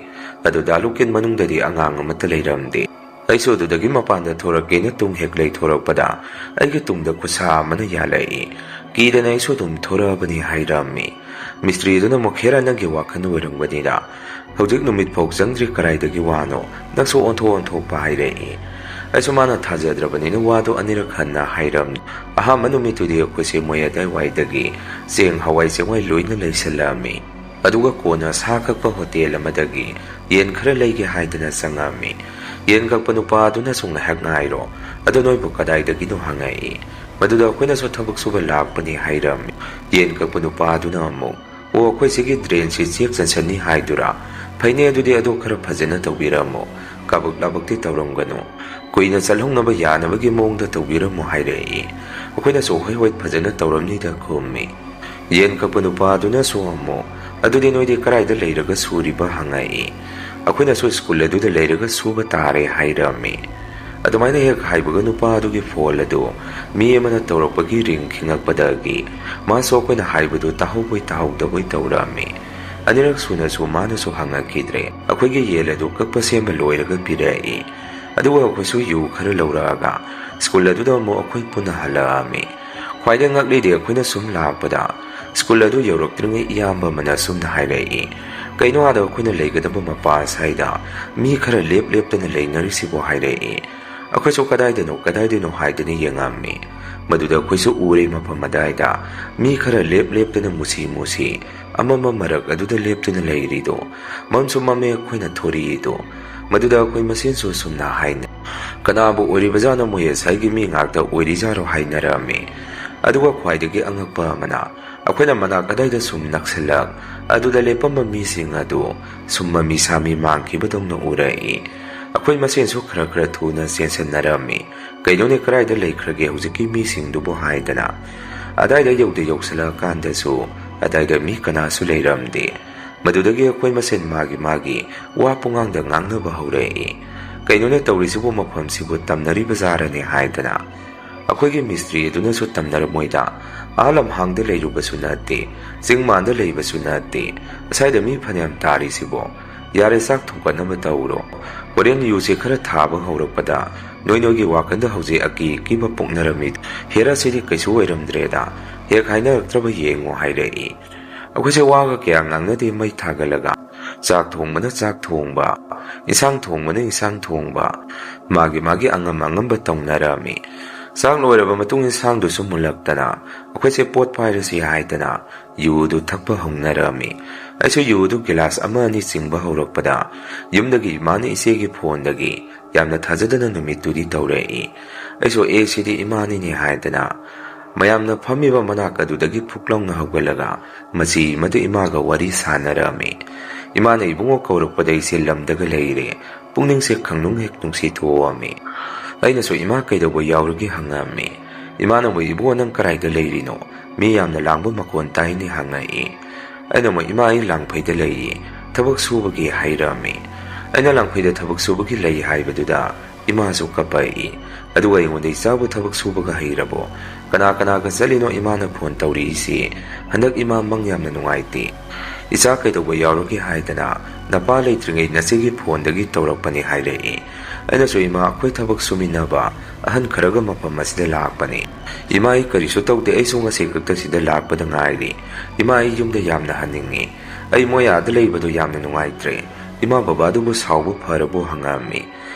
ꯑꯗꯨꯗ ꯂꯨꯀꯦꯟ ꯃꯅꯨꯡꯗꯗꯤ ꯑꯉꯥꯡ ꯑꯃꯠꯇ ꯂꯩꯔꯝꯗꯦ꯫ ꯑꯩꯁꯨ ꯑꯗꯨꯗꯒꯤ ꯃꯄꯥꯟꯗ ꯊꯣꯔꯛꯀꯦꯅ ꯇꯨꯡ ꯍꯦꯛ ꯂꯩꯊꯣꯔꯛꯄꯗ ꯑꯩꯒꯤ ꯇꯨꯡꯗ ꯈꯨꯠꯁꯥ ꯑꯃꯅ ꯌꯥꯜꯂꯛꯏ꯫ ꯀꯤꯗꯅ ꯑꯩꯁꯨ ꯑꯗꯨꯝ ꯊꯣꯔꯛꯑꯕꯅꯤ ꯍꯥꯏꯔꯝꯃꯤ꯫ ꯃꯤꯁꯇ꯭ꯔꯤꯗꯨꯅ ꯑꯃꯨꯛ, "ꯍꯦꯔꯥ, ꯅꯪꯒꯤ ꯋꯥꯈꯜ ꯑꯣꯏꯔꯝꯒꯅꯤꯗ, ꯍꯧꯖꯤꯛ ꯅꯨꯃꯤꯠ ꯐꯥꯎ ꯆꯪꯗ꯭ꯔꯤ, ꯀꯗꯥꯏꯗꯒꯤ ꯋꯥꯅꯣ? ꯅꯪꯁꯨ ꯑꯣꯟꯊꯣꯛ ꯑꯣꯟꯊꯣꯛꯄ" ꯍꯥꯏꯔꯛꯏ꯫ ꯑꯩꯁꯨ ꯃꯥꯅ ꯊꯥꯖꯗ꯭ꯔꯕꯅꯤꯅ ꯋꯥꯗꯣ ꯑꯅꯤꯔꯛ ꯍꯟꯅ ꯍꯥꯏꯔꯝꯃꯤ꯫ ꯑꯍꯥꯟꯕ ꯅꯨꯃꯤꯠꯇꯨꯗꯤ ꯑꯩꯈꯣꯏꯁꯦ ꯃꯣꯏ ꯑꯗꯥꯏꯋꯥꯏꯗꯒꯤ ꯆꯦꯡ, ꯍꯋꯥꯏ ꯆꯦꯡꯋꯥꯏ ꯂꯣꯏꯅ ꯂꯩꯁꯜꯂꯛꯑꯝꯃꯤ꯫ ꯑꯗꯨꯒ ꯀꯣꯟꯅ ꯁꯥ ꯀꯛꯄ ꯍꯣꯇꯦꯜ ꯑꯃꯗꯒꯤ ꯌꯦꯟ ꯈꯔ ꯂꯩꯒꯦ ꯍꯥꯏꯗꯅ ꯆꯪꯉꯛꯑꯝꯃꯤ꯫ ꯌꯦꯟ ꯀꯛꯄ ꯅꯨꯄꯥ ꯑꯗꯨꯅꯁꯨ "ꯉꯥꯏꯍꯥꯛ ꯉꯥꯏꯔꯣ, ꯑꯗꯣ ꯅꯣꯏꯕꯨ ꯀꯗꯥꯏꯗꯒꯤꯅꯣ?" ꯍꯪꯉꯛꯏ꯫ ꯃꯗꯨꯗ ꯑꯩꯈꯣꯏꯅꯁꯨ "ꯊꯕꯛ ꯁꯨꯕ ꯂꯥꯛꯄꯅꯤ" ꯍꯥꯏꯔꯝꯃꯤ꯫ ꯌꯦꯟ ꯀꯛꯄ ꯅꯨꯄꯥ ꯑꯗꯨꯅ ꯑꯃꯨꯛ, "ꯑꯣ, ꯑꯩꯈꯣꯏ ꯁꯤꯒꯤ ꯗ꯭ꯔꯦꯟꯁꯤ ꯆꯦꯛ ꯆꯟꯁꯟꯅꯤ ꯍꯥꯏꯗꯨꯔꯥ? ꯐꯩꯅꯦ, ꯑꯗꯨꯗꯤ ꯑꯗꯣ ꯈꯔ ꯐꯖꯅ ꯇꯧꯕꯤꯔꯝꯃꯣ, ꯀꯥꯕꯛ ꯂꯥꯕꯛꯇꯤ ꯇꯧꯔꯝꯒꯅꯨ, ꯀꯨꯏꯅ ꯆꯠꯍꯧꯅꯕ ꯌꯥꯅꯕꯒꯤ ꯃꯑꯣꯡꯗ ꯇꯧꯕꯤꯔꯝꯃꯣ" ꯍꯥꯏꯔꯛꯏ꯫ ꯑꯩꯈꯣꯏꯅꯁꯨ "ꯍꯣꯏ ꯍꯣꯏ, ꯐꯖꯅ ꯇꯧꯔꯝꯅꯤꯗ" ꯈꯨꯝꯃꯤ꯫ ꯌꯦꯟ ꯀꯛꯄ ꯅꯨꯄꯥꯗꯨꯅꯁꯨ ꯑꯃꯨꯛ, "ꯑꯗꯨꯗꯤ ꯅꯣꯏꯗꯤ ꯀꯗꯥꯏꯗ ꯂꯩꯔꯒ ꯁꯨꯔꯤꯕ?" ꯍꯪꯉꯛꯏ꯫ ꯑꯩꯈꯣꯏꯅꯁꯨ "ꯁ꯭ꯀꯨꯜ ꯑꯗꯨꯗ ꯂꯩꯔꯒ ꯁꯨꯕ ꯇꯥꯔꯦ" ꯍꯥꯏꯔꯝꯃꯤ꯫ ꯑꯗꯨꯃꯥꯏꯅ ꯍꯦꯛ ꯍꯥꯏꯕꯒ ꯅꯨꯄꯥ ꯑꯗꯨꯒꯤ ꯐꯣꯟ ꯑꯗꯨ ꯃꯤ ꯑꯃꯅ ꯇꯧꯔꯛꯄꯒꯤ ꯔꯤꯡ ꯈꯤꯡꯉꯛꯄꯗꯒꯤ ꯃꯥꯁꯨ ꯑꯩꯈꯣꯏꯅ ꯍꯥꯏꯕꯗꯨ ꯇꯥꯍꯧꯕꯣꯏ ꯇꯥꯍꯧꯗꯕꯣꯏ ꯇꯧꯔꯛꯑꯝꯃꯤ꯫ ꯑꯅꯤꯔꯛ ꯁꯨꯅꯁꯨ ꯃꯥꯅꯁꯨ ꯍꯪꯉꯛꯈꯤꯗ꯭ꯔꯦ꯫ ꯑꯩꯈꯣꯏꯒꯤ ꯌꯦꯟ ꯑꯗꯨ ꯀꯛꯄ ꯁꯦꯝꯕ ꯂꯣꯏꯔꯒ ꯄꯤꯔꯛꯏ꯫ ꯑꯗꯨꯒ ꯑꯩꯈꯣꯏꯁꯨ ꯌꯨ ꯈꯔ ꯂꯧꯔꯛꯑꯒ ꯁ꯭ꯀꯨꯜ ꯑꯗꯨꯗ ꯑꯃꯨꯛ ꯑꯩꯈꯣꯏ ꯄꯨꯟꯅ ꯍꯜꯂꯛꯑꯝꯃꯤ꯫ ꯈ꯭ꯋꯥꯏꯗꯩ ꯉꯛꯂꯤꯗꯤ ꯑꯩꯈꯣꯏꯅ ꯁꯨꯝ ꯂꯥꯛꯄꯗ ꯁ꯭ꯀꯨꯜ ꯑꯗꯨ ꯌꯧꯔꯛꯇ꯭ꯔꯤꯉꯩ ꯏꯌꯥꯝꯕ ꯑꯃꯅ ꯑꯁꯨꯝꯅ ꯍꯥꯏꯔꯛꯏ, "ꯀꯩꯅꯣ ꯑꯥꯗ ꯑꯩꯈꯣꯏꯅ ꯂꯩꯒꯗꯕ ꯃꯄꯥ ꯁ꯭ꯋꯥꯏꯗ ꯃꯤ ꯈꯔ ꯂꯦꯞ ꯂꯦꯞꯇꯅ ꯂꯩꯅꯔꯤꯁꯤꯕꯣ?" ꯍꯥꯏꯔꯛꯏ꯫ ꯑꯩꯈꯣꯏꯁꯨ "ꯀꯗꯥꯏꯗꯅꯣ, ꯀꯗꯥꯏꯗꯅꯣ?" ꯍꯥꯏꯗꯅ ꯌꯦꯡꯉꯝꯃꯤ꯫ ꯃꯗꯨꯗ ꯑꯩꯈꯣꯏꯁꯨ ꯎꯔꯦ, ꯃꯐꯝ ꯑꯗꯥꯏꯗ ꯃꯤ ꯈꯔ ꯂꯦꯞ ꯂꯦꯞꯇꯅ ꯃꯨꯁꯤ ꯃꯨꯁꯤ ꯑꯃꯝꯕ ꯃꯔꯛ ꯑꯗꯨꯗ ꯂꯦꯞꯇꯨꯅ ꯂꯩꯔꯤꯗꯣ꯫ ꯃꯝꯁꯨ ꯃꯝꯃꯦ ꯑꯩꯈꯣꯏꯅ ꯊꯣꯔꯛꯏꯗꯣ꯫ ꯃꯗꯨꯗ ꯑꯩꯈꯣꯏ ꯃꯁꯦꯟꯁꯨ ꯑꯁꯨꯝꯅ ꯍꯥꯏꯅꯩ, "ꯀꯅꯥꯕꯨ ꯑꯣꯏꯔꯤꯕꯖꯥꯠꯅꯣ, ꯃꯣꯏ ꯉꯁꯥꯏꯒꯤ ꯃꯤ ꯉꯥꯛꯇ ꯑꯣꯏꯔꯤꯖꯥꯔꯣ?" ꯍꯥꯏꯅꯔꯝꯃꯤ꯫ ꯑꯗꯨꯒ ꯈ꯭ꯋꯥꯏꯗꯒꯤ ꯑꯉꯛꯄ ꯑꯃꯅ, ꯑꯩꯈꯣꯏꯅ ꯃꯅꯥꯛ ꯑꯗꯥꯏꯗ ꯁꯨꯝ ꯅꯛꯁꯜꯂꯛ, ꯑꯗꯨꯗ ꯂꯦꯞꯄꯝꯕ ꯃꯤꯁꯤꯡ ꯑꯗꯨ ꯁꯨꯝ ꯃꯃꯤ ꯁꯥꯃꯤ ꯃꯥꯡꯈꯤꯕꯗꯧꯅ ꯎꯔꯛꯏ꯫ ꯑꯩꯈꯣꯏ ꯃꯁꯦꯟꯁꯨ ꯈꯔ ꯈꯔ ꯊꯨꯅ ꯆꯦꯟꯁꯟꯅꯔꯝꯃꯤ꯫ "ꯀꯩꯅꯣꯅꯦ, ꯀꯗꯥꯏꯗ ꯂꯩꯈ꯭ꯔꯒꯦ ꯍꯧꯖꯤꯛꯀꯤ ꯃꯤꯁꯤꯡꯗꯨꯕꯨ?" ꯍꯥꯏꯗꯅ꯫ ꯑꯗꯥꯏꯗ ꯌꯧꯗ ꯌꯧꯁꯜꯂꯛꯑꯀꯥꯟꯗꯁꯨ ꯑꯗꯥꯏꯗ ꯃꯤ ꯀꯅꯥꯁꯨ ꯂꯩꯔꯝꯗꯦ꯫ ꯃꯗꯨꯗꯒꯤ ꯑꯩꯈꯣꯏ ꯃꯁꯦꯟ ꯃꯥꯒꯤ ꯃꯥꯒꯤ ꯋꯥ ꯄꯨꯡꯉꯥꯡꯗ ꯉꯥꯡꯅꯕ ꯍꯧꯔꯛꯏ꯫ "ꯀꯩꯅꯣꯅꯦ ꯇꯧꯔꯤꯁꯤꯕꯨ, ꯃꯐꯝꯁꯤꯕꯨ ꯇꯝꯅꯔꯤꯕ ꯖꯥꯔꯅꯦ?" ꯍꯥꯏꯗꯅ꯫ ꯑꯩꯈꯣꯏꯒꯤ ꯃꯤꯁꯇ꯭ꯔꯤ ꯑꯗꯨꯅꯁꯨ ꯇꯝꯅꯔꯝꯃꯣꯏꯗ, ꯑꯥ ꯂꯝꯍꯥꯡꯗ ꯂꯩꯔꯨꯕꯁꯨ ꯅꯠꯇꯦ, ꯆꯤꯡ ꯃꯥꯟꯗ ꯂꯩꯕꯁꯨ ꯅꯠꯇꯦ, ꯑꯁ꯭ꯋꯥꯏꯗ ꯃꯤ ꯐꯅꯌꯥꯝ ꯇꯥꯔꯤꯁꯤꯕꯣ? ꯌꯥꯔꯦ, ꯆꯥꯛ ꯊꯣꯡꯒꯠꯅꯕ ꯇꯧꯔꯣ꯫ ꯍꯣꯔꯦꯟ ꯌꯨꯁꯦ ꯈꯔ ꯊꯥꯕ ꯍꯧꯔꯛꯄꯗ ꯅꯣꯏ ꯅꯣꯏꯒꯤ ꯋꯥꯈꯜꯗ ꯍꯧꯖꯤꯛ ꯑꯀꯤ ꯑꯀꯤꯕ ꯄꯣꯛꯅꯔꯝꯃꯤ꯫ ꯍꯦꯔꯥ, ꯁꯤꯗꯤ ꯀꯩꯁꯨ ꯑꯣꯏꯔꯝꯗ꯭ꯔꯦꯗ꯫ ꯍꯦꯛ ꯍꯥꯏꯅꯔꯛꯇ꯭ꯔꯕ ꯌꯦꯡꯉꯣ" ꯍꯥꯏꯔꯛꯏ꯫ ꯑꯩꯈꯣꯏꯁꯦ ꯋꯥꯒ ꯀꯌꯥ ꯉꯥꯡꯅꯗꯦ, ꯃꯩ ꯊꯥꯒꯠꯂꯒ ꯆꯥꯛ ꯊꯣꯡꯕꯅ ꯆꯥꯛ ꯊꯣꯡꯕ, ꯏꯟꯁꯥꯡ ꯊꯣꯡꯕꯅ ꯏꯟꯁꯥꯡ ꯊꯣꯡꯕ, ꯃꯥꯒꯤ ꯃꯥꯒꯤ ꯑꯉꯝ ꯑꯉꯝꯕ ꯇꯧꯅꯔꯝꯃꯤ꯫ ꯆꯥꯛ ꯂꯣꯏꯔꯕ ꯃꯇꯨꯡ ꯏꯟꯁꯥꯡꯗꯨꯁꯨ ꯃꯨꯜꯂꯛꯇꯅ ꯑꯩꯈꯣꯏꯁꯦ ꯄꯣꯠ ꯄꯥꯏꯔꯁꯤ ꯍꯥꯏꯗꯅ ꯌꯨꯗꯨ ꯊꯛꯄ ꯍꯧꯅꯔꯝꯃꯤ꯫ ꯑꯩꯁꯨ ꯌꯨꯗꯨ ꯒꯤꯂꯥꯁ ꯑꯃ ꯑꯅꯤ ꯆꯤꯡꯕ ꯍꯧꯔꯛꯄꯗ ꯌꯨꯝꯗꯒꯤ ꯏꯃꯥꯅ ꯏꯆꯦꯒꯤ ꯐꯣꯟꯗꯒꯤ ꯌꯥꯝꯅ ꯊꯥꯖꯗꯅ ꯅꯨꯃꯤꯠꯇꯨꯗꯤ ꯇꯧꯔꯛꯏ꯫ ꯑꯩꯁꯨ "ꯑꯦ, ꯁꯤꯗꯤ ꯏꯃꯥꯅꯤꯅꯦ" ꯍꯥꯏꯗꯅ ꯃꯌꯥꯝꯅ ꯐꯝꯃꯤꯕ ꯃꯅꯥꯛ ꯑꯗꯨꯗꯒꯤ ꯐꯨꯛ ꯂꯥꯎꯅ ꯍꯧꯒꯠꯂꯒ ꯃꯆꯤ ꯑꯃꯗ ꯏꯃꯥꯒ ꯋꯥꯔꯤ ꯁꯥꯟꯅꯔꯝꯃꯤ꯫ ꯏꯃꯥꯅ ꯏꯕꯨꯡꯉꯣ ꯀꯧꯔꯛꯄꯗ ꯑꯩꯁꯦ ꯂꯝꯗꯒ ꯂꯩꯔꯦ꯫ ꯄꯨꯛꯅꯤꯡꯁꯦ ꯈꯪꯅꯨꯡ ꯍꯦꯛ ꯅꯨꯡꯁꯤ ꯊꯣꯛꯑꯝꯃꯤ꯫ ꯑꯩꯅꯁꯨ "ꯏꯃꯥ, ꯀꯩꯗꯧꯕ ꯌꯥꯎꯔꯒꯦ?" ꯍꯪꯉꯝꯃꯤ꯫ ꯏꯃꯥꯅ ꯑꯃꯨꯛ "ꯏꯕꯨꯡꯉꯣ, ꯅꯪ ꯀꯗꯥꯏꯗ ꯂꯩꯔꯤꯅꯣ? ꯃꯤ ꯌꯥꯝꯅ ꯂꯥꯡꯕ ꯃꯈꯣꯟ ꯇꯥꯏꯅꯦ" ꯍꯪꯉꯛꯏ꯫ ꯑꯩꯅ ꯑꯃꯨꯛ "ꯏꯃꯥ, ꯑꯩ ꯂꯥꯡꯐꯩꯗ ꯂꯩꯌꯦ, ꯊꯕꯛ ꯁꯨꯕꯒꯤ" ꯍꯥꯏꯔꯝꯃꯤ꯫ ꯑꯩꯅ "ꯂꯥꯡꯐꯩꯗ ꯊꯕꯛ ꯁꯨꯕꯒꯤ ꯂꯩ" ꯍꯥꯏꯕꯗꯨꯗ ꯏꯃꯥꯁꯨ ꯀꯞꯄꯛꯏ꯫ ꯑꯗꯨꯒ ꯑꯩꯉꯣꯟꯗ "ꯏꯆꯥꯕꯨ ꯊꯕꯛ ꯁꯨꯕꯒ ꯍꯩꯔꯕꯣ? ꯀꯅꯥ ꯀꯅꯥꯒ ꯆꯠꯂꯤꯅꯣ ꯏꯃꯥꯅ ꯐꯣꯟ ꯇꯧꯔꯛꯏꯁꯤ? ꯍꯟꯗꯛ ꯏꯃꯥ ꯃꯪ ꯌꯥꯝꯅ ꯅꯨꯡꯉꯥꯏꯇꯦ꯫ ꯏꯆꯥ ꯀꯩꯗꯧꯕ ꯌꯥꯎꯔꯒꯦ ꯍꯥꯏꯗꯅ ꯅꯄꯥ ꯂꯩꯇ꯭ꯔꯤꯉꯩ ꯅꯆꯦꯒꯤ ꯐꯣꯟꯗꯒꯤ ꯇꯧꯔꯛꯄꯅꯤ" ꯍꯥꯏꯔꯛꯏ꯫ ꯑꯩꯅꯁꯨ "ꯏꯃꯥ, ꯑꯩꯈꯣꯏ ꯊꯕꯛ ꯁꯨꯃꯤꯟꯅꯕ ꯑꯍꯟ ꯈꯔꯒ ꯃꯐꯝ ꯑꯁꯤꯗ ꯂꯥꯛꯄꯅꯤ꯫ ꯏꯃꯥ, ꯑꯩ ꯀꯔꯤꯁꯨ ꯇꯧꯗꯦ, ꯑꯩꯁꯨ ꯉꯁꯤ ꯈꯛꯇ ꯁꯤꯗ ꯂꯥꯛꯄꯗ ꯉꯥꯏꯔꯤ꯫ ꯏꯃꯥ, ꯑꯩ ꯌꯨꯝꯗ ꯌꯥꯝꯅ ꯍꯟꯅꯤꯡꯉꯤ꯫ ꯑꯩ ꯃꯣꯏ ꯑꯥꯗ ꯂꯩꯕꯗꯣ ꯌꯥꯝꯅ ꯅꯨꯡꯉꯥꯏꯇ꯭ꯔꯦ꯫ ꯏꯃꯥ ꯕꯕꯥꯗꯨꯕꯨ ꯁꯥꯎꯕ ꯐꯔꯕꯣ?" ꯍꯪꯉꯛꯑꯝꯃꯤ꯫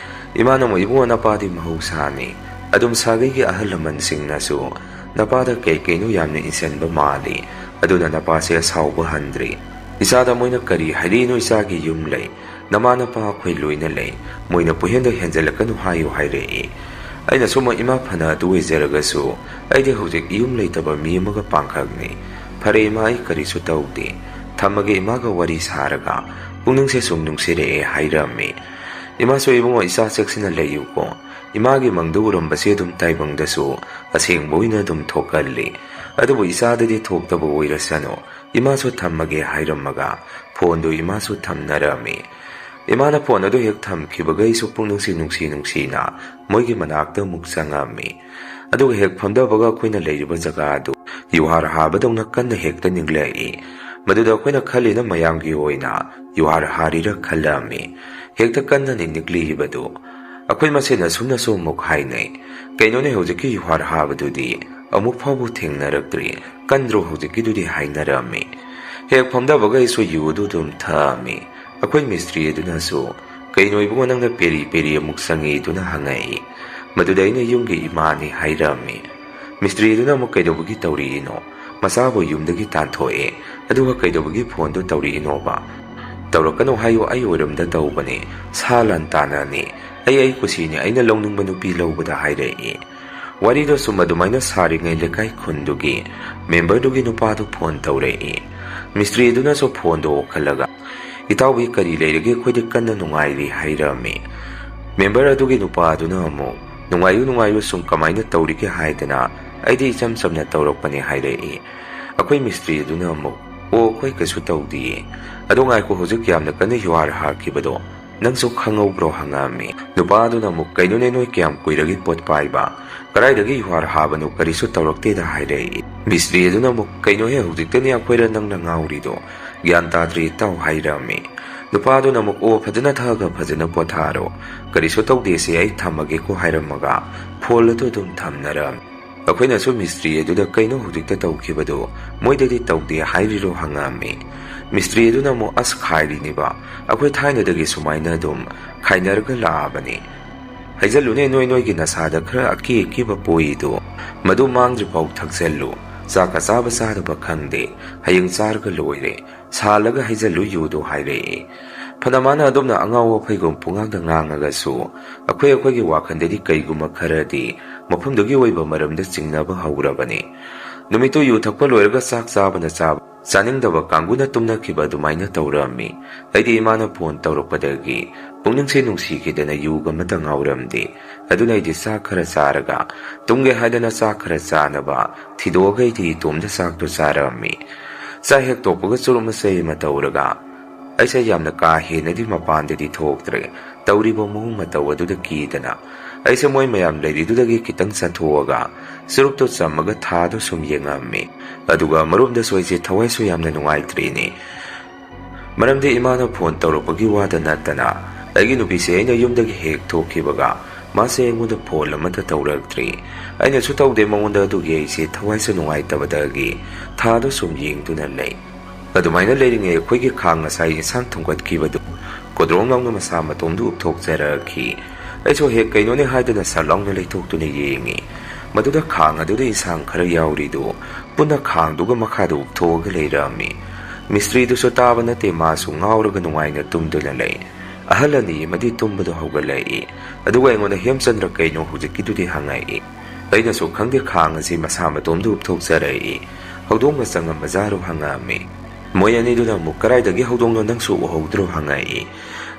ꯏꯃꯥꯅ ꯑꯃꯨꯛ "ꯏꯕꯨꯡꯉꯣ, ꯅꯄꯥꯗꯤ ꯃꯍꯧꯁꯥꯅꯤ꯫ ꯑꯗꯨꯝ ꯁꯥꯒꯩꯒꯤ ꯑꯍꯜ ꯂꯃꯟꯁꯤꯡꯅꯁꯨ ꯅꯄꯥꯗ ꯀꯩ ꯀꯩꯅꯣ ꯌꯥꯝꯅ ꯏꯟꯁꯤꯟꯕ ꯃꯥꯜꯂꯤ꯫ ꯑꯗꯨꯅ ꯅꯄꯥꯁꯦ ꯑꯁꯥꯎꯕ ꯍꯟꯗ꯭ꯔꯤ꯫ ꯏꯆꯥꯗ ꯃꯣꯏꯅ ꯀꯔꯤ ꯍꯥꯏꯔꯤꯅꯣ? ꯏꯆꯥꯒꯤ ꯌꯨꯝ ꯂꯩ, ꯅꯃꯥ ꯅꯄꯥ ꯑꯩꯈꯣꯏ ꯂꯣꯏꯅ ꯂꯩ꯫ ꯃꯣꯏꯅ ꯄꯨꯍꯦꯟꯗ ꯍꯦꯟꯖꯜꯂꯛꯀꯅꯨ ꯍꯥꯏꯌꯨ" ꯍꯥꯏꯔꯛꯏ꯫ ꯑꯩꯅꯁꯨ ꯑꯃꯨꯛ "ꯏꯃꯥ, ꯐꯅ ꯑꯗꯨ ꯑꯣꯏꯖꯔꯒꯁꯨ ꯑꯩꯗꯤ ꯍꯧꯖꯤꯛ ꯌꯨꯝ ꯂꯩꯇꯕ ꯃꯤ ꯑꯃꯒ ꯄꯥꯡꯈꯛꯅꯤ꯫ ꯐꯔꯦ ꯏꯃꯥ, ꯑꯩ ꯀꯔꯤꯁꯨ ꯇꯧꯗꯦ꯫ ꯊꯝꯃꯒꯦ" ꯏꯃꯥꯒ ꯋꯥꯔꯤ ꯁꯥꯔꯒ "ꯄꯨꯛꯅꯤꯡꯁꯦ ꯁꯨꯝ ꯅꯨꯡꯁꯤꯔꯛꯑꯦ" ꯍꯥꯏꯔꯝꯃꯤ꯫ ꯏꯃꯥꯁꯨ "ꯏꯕꯨꯡꯉꯣ, ꯏꯆꯥ ꯆꯦꯛꯁꯤꯟꯅ ꯂꯩꯌꯨꯀꯣ꯫ ꯏꯃꯥꯒꯤ ꯃꯪꯗ ꯎꯔꯝꯕꯁꯦ ꯑꯗꯨꯝ ꯇꯥꯏꯕꯪꯗꯁꯨ ꯑꯁꯦꯡꯕ ꯑꯣꯏꯅ ꯑꯗꯨꯝ ꯊꯣꯛꯀꯜꯂꯤ꯫ ꯑꯗꯨꯕꯨ ꯏꯆꯥꯗꯗꯤ ꯊꯣꯛꯇꯕ ꯑꯣꯏꯔꯁꯅꯨ꯫ ꯏꯃꯥꯁꯨ ꯊꯝꯃꯒꯦ" ꯍꯥꯏꯔꯝꯃꯒ ꯐꯣꯟꯗꯨ ꯏꯃꯥꯁꯨ ꯊꯝꯅꯔꯝꯃꯤ꯫ ꯏꯃꯥꯅ ꯐꯣꯟ ꯑꯗꯨ ꯍꯦꯛ ꯊꯝꯈꯤꯕꯒ ꯑꯩꯁꯨ ꯄꯨꯛꯅꯤꯡꯁꯤ ꯅꯨꯡꯁꯤ ꯅꯨꯡꯁꯤꯅ ꯃꯣꯏꯒꯤ ꯃꯅꯥꯛꯇ ꯑꯃꯨꯛ ꯆꯪꯉꯝꯃꯤ꯫ ꯑꯗꯨꯒ ꯍꯦꯛ ꯐꯝꯊꯕꯒ ꯑꯩꯈꯣꯏꯅ ꯂꯩꯔꯤꯕ ꯖꯒꯥ ꯑꯗꯨ ꯌꯨꯍꯥꯔ ꯍꯥꯕꯗꯧꯅ ꯀꯟꯅ ꯍꯦꯛꯇ ꯅꯤꯛꯂꯛꯏ꯫ ꯃꯗꯨꯗ ꯑꯩꯈꯣꯏꯅ ꯈꯜꯂꯤꯅ ꯃꯌꯥꯝꯒꯤ ꯑꯣꯏꯅ ꯌꯨꯍꯥꯔ ꯍꯥꯔꯤꯔ ꯈꯜꯂꯝꯃꯤ꯫ ꯍꯦꯛꯇ ꯀꯟꯅꯅꯤ ꯅꯤꯛꯂꯤꯕꯗꯨ꯫ ꯑꯩꯈꯣꯏ ꯃꯁꯦꯟ ꯑꯁꯨꯝꯅꯁꯨ ꯑꯃꯨꯛ ꯍꯥꯏꯅꯩ, "ꯀꯩꯅꯣꯅꯦ, ꯍꯧꯖꯤꯛꯀꯤ ꯌꯨꯍꯥꯔ ꯍꯥꯕꯗꯨꯗꯤ ꯑꯃꯨꯛ ꯐꯥꯎꯕ ꯊꯦꯡꯅꯔꯛꯇ꯭ꯔꯤ꯫ ꯀꯟꯗ꯭ꯔꯣ ꯍꯧꯖꯤꯛꯀꯤꯗꯨꯗꯤ?" ꯍꯥꯏꯅꯔꯝꯃꯤ꯫ ꯍꯦꯛ ꯐꯝꯗꯕꯒ ꯑꯩꯁꯨ ꯌꯨ ꯑꯗꯨ ꯑꯗꯨꯝ ꯊꯛꯑꯝꯃꯤ꯫ ꯑꯩꯈꯣꯏ ꯃꯤꯁꯇ꯭ꯔꯤ ꯑꯗꯨꯅꯁꯨ, "ꯀꯩꯅꯣ ꯏꯕꯨꯡꯉꯣ, ꯅꯪꯅ ꯄꯦꯔꯤ ꯄꯦꯔꯤ ꯑꯃꯨꯛ ꯆꯪꯉꯤꯗꯨꯅ?" ꯍꯪꯉꯛꯏ꯫ ꯃꯗꯨꯗ ꯑꯩꯅ, "ꯌꯨꯝꯒꯤ ꯏꯃꯥꯅꯤ" ꯍꯥꯏꯔꯝꯃꯤ꯫ ꯃꯤꯁꯇ꯭ꯔꯤ ꯑꯗꯨꯅ ꯑꯃꯨꯛ, "ꯀꯩꯗꯧꯕꯒꯤ ꯇꯧꯔꯤꯅꯣ? ꯃꯆꯥꯕꯨ ꯌꯨꯝꯗꯒꯤ ꯇꯥꯟꯊꯣꯛꯑꯦ, ꯑꯗꯨꯒ ꯀꯩꯗꯧꯕꯒꯤ ꯐꯣꯟꯗꯣ ꯇꯧꯔꯛꯏꯅꯣꯕ?" "ꯇꯧꯔꯛꯀꯅꯨ ꯍꯥꯏꯌꯨ, ꯑꯩ ꯑꯣꯏꯔꯝꯗ ꯇꯧꯕꯅꯤ꯫ ꯁꯥ ꯂꯥꯟ ꯇꯥꯅꯅꯤ꯫ ꯑꯩ, ꯑꯩ ꯀꯨꯁꯤꯅꯤ, ꯑꯩꯅ ꯂꯧꯅꯤꯡꯕ ꯅꯨꯄꯤ ꯂꯧꯕꯗ" ꯍꯥꯏꯔꯛꯏ꯫ ꯋꯥꯔꯤꯗꯣ ꯁꯨꯝ ꯑꯗꯨꯃꯥꯏꯅ ꯁꯥꯔꯤꯉꯩ, ꯂꯩꯀꯥꯏ ꯈꯨꯟꯗꯨꯒꯤ ꯃꯦꯝꯕꯔꯗꯨꯒꯤ ꯅꯨꯄꯥꯗꯨ ꯐꯣꯟ ꯇꯧꯔꯛꯏ꯫ ꯃꯤꯁꯇ꯭ꯔꯤ ꯑꯗꯨꯅꯁꯨ ꯐꯣꯟꯗꯣ ꯑꯣꯛꯍꯜꯂꯒ, "ꯏꯇꯥꯎꯕꯤ, ꯀꯔꯤ ꯂꯩꯔꯒꯦ? ꯑꯩꯈꯣꯏꯗꯤ ꯀꯟꯅ ꯅꯨꯡꯉꯥꯏꯔꯤ" ꯍꯥꯏꯔꯝꯃꯤ꯫ ꯃꯦꯝꯕꯔ ꯑꯗꯨꯒꯤ ꯅꯨꯄꯥꯗꯨꯅ ꯑꯃꯨꯛ, "ꯅꯨꯡꯉꯥꯏꯌꯨ, ꯅꯨꯡꯉꯥꯏꯌꯨ, ꯁꯨꯝ ꯀꯃꯥꯏꯅ ꯇꯧꯔꯤꯒꯦ ꯍꯥꯏꯗꯅ, ꯑꯩꯗꯤ ꯏꯆꯝ ꯆꯝꯅ ꯇꯧꯔꯛꯄꯅꯦ" ꯍꯥꯏꯔꯛꯏ꯫ ꯑꯩꯈꯣꯏ ꯃꯤꯁꯇ꯭ꯔꯤ ꯑꯗꯨꯅ ꯑꯃꯨꯛ, "ꯑꯣ, ꯑꯩꯈꯣꯏ ꯀꯩꯁꯨ ꯇꯧꯗꯤꯌꯦ꯫ ꯑꯗꯣ ꯉꯥꯏꯈꯣ, ꯍꯧꯖꯤꯛ ꯌꯥꯝꯅ ꯀꯟꯅ ꯌꯨꯍꯥꯔ ꯍꯥꯈꯤꯕꯗꯣ ꯅꯪꯁꯨ ꯈꯪꯍꯧꯕ꯭ꯔꯣ?" ꯍꯪꯉꯛꯑꯝꯃꯤ꯫ ꯅꯨꯄꯥ ꯑꯗꯨꯅ ꯑꯃꯨꯛ, "ꯀꯩꯅꯣꯅꯦ, ꯅꯣꯏ ꯀꯌꯥꯝ ꯀꯨꯏꯔꯒꯦ ꯄꯣꯠ ꯄꯥꯏꯕ? ꯀꯗꯥꯏꯗꯒꯤ ꯌꯨꯍꯥꯔ ꯍꯥꯕꯅꯣ? ꯀꯔꯤꯁꯨ ꯇꯧꯔꯛꯇꯦꯗ" ꯍꯥꯏꯔꯛꯏ꯫ ꯃꯤꯁꯇ꯭ꯔꯤ ꯑꯗꯨꯅ ꯑꯃꯨꯛ, "ꯀꯩꯅꯣꯍꯦ, ꯍꯧꯖꯤꯛꯇꯅꯦ ꯑꯩꯈꯣꯏꯔ ꯅꯪꯅ ꯉꯥꯎꯔꯤꯗꯣ? ꯒ꯭ꯌꯥꯟ ꯇꯥꯗ꯭ꯔꯦ ꯏꯇꯥꯎ" ꯍꯥꯏꯔꯝꯃꯤ꯫ ꯅꯨꯄꯥ ꯑꯗꯨꯅ ꯑꯃꯨꯛ, "ꯑꯣ, ꯐꯖꯅ ꯊꯛꯑꯒ ꯐꯖꯅ ꯄꯣꯊꯥꯔꯣ, ꯀꯔꯤꯁꯨ ꯇꯧꯗꯦꯁꯦ, ꯑꯩ ꯊꯝꯃꯒꯦꯀꯣ" ꯍꯥꯏꯔꯝꯃꯒ ꯐꯣꯟ ꯑꯗꯨ ꯑꯗꯨꯝ ꯊꯝꯅꯔꯝꯃꯤ꯫ ꯑꯩꯈꯣꯏꯅꯁꯨ ꯃꯤꯁꯇ꯭ꯔꯤ ꯑꯗꯨꯗ, "ꯀꯩꯅꯣ ꯍꯧꯖꯤꯛꯇ ꯇꯧꯈꯤꯕꯗꯨ? ꯃꯣꯏꯗꯗꯤ ꯇꯧꯗꯦ ꯍꯥꯏꯔꯤꯔꯣ?" ꯍꯪꯉꯛꯑꯝꯃꯤ꯫ ꯃꯤꯁꯇ꯭ꯔꯤ ꯑꯗꯨꯅ ꯑꯃꯨꯛ, "ꯑꯁ, ꯈꯥꯏꯔꯤꯅꯤꯕ, ꯑꯩꯈꯣꯏ ꯊꯥꯏꯅꯗꯒꯤ ꯁꯨꯃꯥꯏꯅ ꯑꯗꯨꯝ ꯈꯥꯏꯅꯔꯒ ꯂꯥꯛꯑꯕꯅꯤ꯫ ꯍꯩꯖꯜꯂꯨꯅꯦ, ꯅꯣꯏ ꯅꯣꯏꯒꯤ ꯅꯁꯥꯗ ꯈꯔ ꯑꯀꯤ ꯑꯀꯤꯕ ꯄꯣꯛꯏꯗꯨ, ꯃꯗꯨ ꯃꯥꯡꯗ꯭ꯔꯤꯐꯥꯎ ꯊꯛꯆꯜꯂꯨ꯫ ꯆꯥꯛꯀ ꯆꯥꯕ ꯆꯥꯗꯕ ꯈꯪꯗꯦ, ꯍꯌꯦꯡ ꯆꯥꯔꯒ ꯂꯣꯏꯔꯦ꯫ ꯁꯥꯜꯂꯒ ꯍꯩꯖꯜꯂꯨ ꯌꯨꯗꯨ" ꯍꯥꯏꯔꯛꯏ꯫ ꯐꯅ ꯃꯥꯅ ꯑꯗꯨꯝꯅ ꯑꯉꯥꯎ ꯑꯐꯩꯒꯨꯝ ꯄꯨꯡꯉꯥꯡꯗ ꯉꯥꯡꯉꯒꯁꯨ, ꯑꯩꯈꯣꯏ ꯑꯩꯈꯣꯏꯒꯤ ꯋꯥꯈꯜꯗꯗꯤ ꯀꯩꯒꯨꯝꯕ ꯈꯔꯗꯤ ꯃꯐꯝꯗꯨꯒꯤ ꯑꯣꯏꯕ ꯃꯔꯝꯗ ꯆꯤꯡꯅꯕ ꯍꯧꯔꯕꯅꯤ꯫ ꯅꯨꯃꯤꯠꯇꯨ ꯌꯨ ꯊꯛꯄ ꯂꯣꯏꯔꯒ ꯆꯥꯛ ꯆꯥꯕꯅ ꯆꯥꯕ, ꯆꯥꯅꯤꯡꯗꯕ ꯀꯥꯡꯕꯨꯅ ꯇꯨꯝꯅꯈꯤꯕ ꯑꯗꯨꯃꯥꯏꯅ ꯇꯧꯔꯝꯃꯤ꯫ ꯑꯩꯗꯤ ꯏꯃꯥꯅ ꯐꯣꯟ ꯇꯧꯔꯛꯄꯗꯒꯤ ꯄꯨꯛꯅꯤꯡꯁꯦ ꯅꯨꯡꯁꯤꯈꯤꯗꯅ ꯌꯨꯒ ꯑꯃꯠꯇ ꯉꯥꯎꯔꯝꯗꯦ꯫ ꯑꯗꯨꯅ ꯑꯩꯗꯤ ꯆꯥꯛ ꯈꯔ ꯆꯥꯔꯒ ꯇꯨꯝꯒꯦ ꯍꯥꯏꯗꯅ ꯆꯥꯛ ꯈꯔ ꯆꯥꯅꯕ ꯊꯤꯗꯣꯛꯑꯒ ꯑꯩꯗꯤ ꯏꯇꯣꯝꯗ ꯆꯥꯛꯇꯣ ꯆꯥꯔꯝꯃꯤ꯫ ꯆꯥꯛ ꯍꯦꯛ ꯇꯣꯛꯄꯒ ꯆꯨꯔꯨꯞ ꯃꯆꯩ ꯑꯃ ꯇꯧꯔꯒ ꯑꯩꯁꯦ ꯌꯥꯝꯅ ꯀꯥ ꯍꯦꯟꯅꯗꯤ ꯃꯄꯥꯟꯗꯗꯤ ꯊꯣꯛꯇ꯭ꯔꯦ꯫ ꯇꯧꯔꯤꯕ ꯃꯑꯣꯡ ꯃꯇꯧ ꯑꯗꯨꯗ ꯀꯤꯗꯅ ꯑꯩꯁꯦ ꯃꯣꯏ ꯃꯌꯥꯝ ꯂꯩꯔꯤꯗꯨꯗꯒꯤ ꯈꯤꯇꯪ ꯆꯠꯊꯣꯛꯑꯒ ꯆꯨꯔꯨꯞꯇꯨ ꯆꯝꯃꯒ ꯊꯥꯗꯨ ꯁꯨꯝ ꯌꯦꯡꯉꯝꯃꯤ꯫ ꯑꯗꯨꯒ ꯑꯃꯔꯣꯝꯗꯁꯨ ꯑꯩꯁꯦ ꯊꯋꯥꯏꯁꯨ ꯌꯥꯝꯅ ꯅꯨꯡꯉꯥꯏꯇ꯭ꯔꯦꯅꯦ꯫ ꯃꯔꯝꯗꯤ ꯏꯃꯥꯅ ꯐꯣꯟ ꯇꯧꯔꯛꯄꯒꯤ ꯋꯥꯗ ꯅꯠꯇꯅ ꯑꯩꯒꯤ ꯅꯨꯄꯤꯁꯦ ꯑꯩꯅ ꯌꯨꯝꯗꯒꯤ ꯍꯦꯛ ꯊꯣꯛꯈꯤꯕꯒ ꯃꯥꯁꯦ ꯑꯩꯉꯣꯟꯗ ꯐꯣꯟ ꯑꯃꯠꯇ ꯇꯧꯔꯛꯇ꯭ꯔꯤ꯫ ꯑꯩꯅꯁꯨ ꯇꯧꯗꯦ ꯃꯉꯣꯟꯗ, ꯑꯗꯨꯒꯤ ꯑꯩꯁꯦ ꯊꯋꯥꯏꯁꯨ ꯅꯨꯡꯉꯥꯏꯇꯕꯗꯒꯤ ꯊꯥꯗꯣ ꯁꯨꯝ ꯌꯦꯡꯗꯨꯅ ꯂꯩ꯫ ꯑꯗꯨꯃꯥꯏꯅ ꯂꯩꯔꯤꯉꯩ ꯑꯩꯈꯣꯏꯒꯤ ꯈꯥꯡ ꯉꯁꯥꯏ ꯏꯟꯁꯥꯡ ꯊꯣꯡꯒꯠꯈꯤꯕꯗꯨ ꯀꯣꯗ꯭ꯔꯣꯡ ꯂꯥꯎꯅ ꯃꯁꯥ ꯃꯇꯣꯝꯗ ꯎꯞꯊꯣꯛꯆꯔꯛꯈꯤ꯫ ꯑꯩꯁꯨ ꯍꯦꯛ ꯀꯩꯅꯣꯅꯦ ꯍꯥꯏꯗꯨꯅ ꯁꯠ ꯂꯥꯎꯅ ꯂꯩꯊꯣꯛꯇꯨꯅ ꯌꯦꯡꯉꯤ꯫ ꯃꯗꯨꯗ ꯈꯥꯡ ꯑꯗꯨꯗ ꯏꯟꯁꯥꯡ ꯈꯔ ꯌꯥꯎꯔꯤꯗꯨ ꯄꯨꯟꯅ ꯈꯥꯡꯗꯨꯒ ꯃꯈꯥꯗ ꯎꯞꯊꯣꯛꯑꯒ ꯂꯩꯔꯝꯃꯤ꯫ ꯃꯤꯁꯇ꯭ꯔꯤꯗꯨꯁꯨ ꯇꯥꯕ ꯅꯠꯇꯦ, ꯃꯥꯁꯨ ꯉꯥꯎꯔꯒ ꯅꯨꯡꯉꯥꯏꯅ ꯇꯨꯝꯗꯨꯅ ꯂꯩ꯫ ꯑꯍꯜ ꯑꯅꯤ ꯑꯃꯗꯤ ꯇꯨꯝꯕꯗꯨ ꯍꯧꯒꯠꯂꯛꯏ꯫ ꯑꯗꯨꯒ ꯑꯩꯉꯣꯟꯗ "ꯍꯦꯝꯆꯟꯗ꯭ꯔ, ꯀꯩꯅꯣ ꯍꯧꯖꯤꯛꯀꯤꯗꯨꯗꯤ?" ꯍꯪꯉꯛꯏ꯫ ꯑꯩꯅꯁꯨ "ꯈꯪꯗꯦ, ꯈꯥꯡ ꯑꯁꯤ ꯃꯁꯥ ꯃꯇꯣꯝꯗ ꯎꯞꯊꯣꯛꯆꯔꯛꯏ꯫ ꯍꯧꯗꯣꯡꯅ ꯆꯪꯉꯝꯕ ꯖꯥꯔꯣ?" ꯍꯪꯉꯛꯑꯝꯃꯤ꯫ ꯃꯣꯏ ꯑꯅꯤꯗꯨꯅ ꯑꯃꯨꯛ "ꯀꯗꯥꯏꯗꯒꯤ ꯍꯧꯗꯣꯡꯅꯣ, ꯅꯪꯁꯨ ꯎꯍꯧꯗ꯭ꯔꯣ?" ꯍꯪꯉꯛꯏ꯫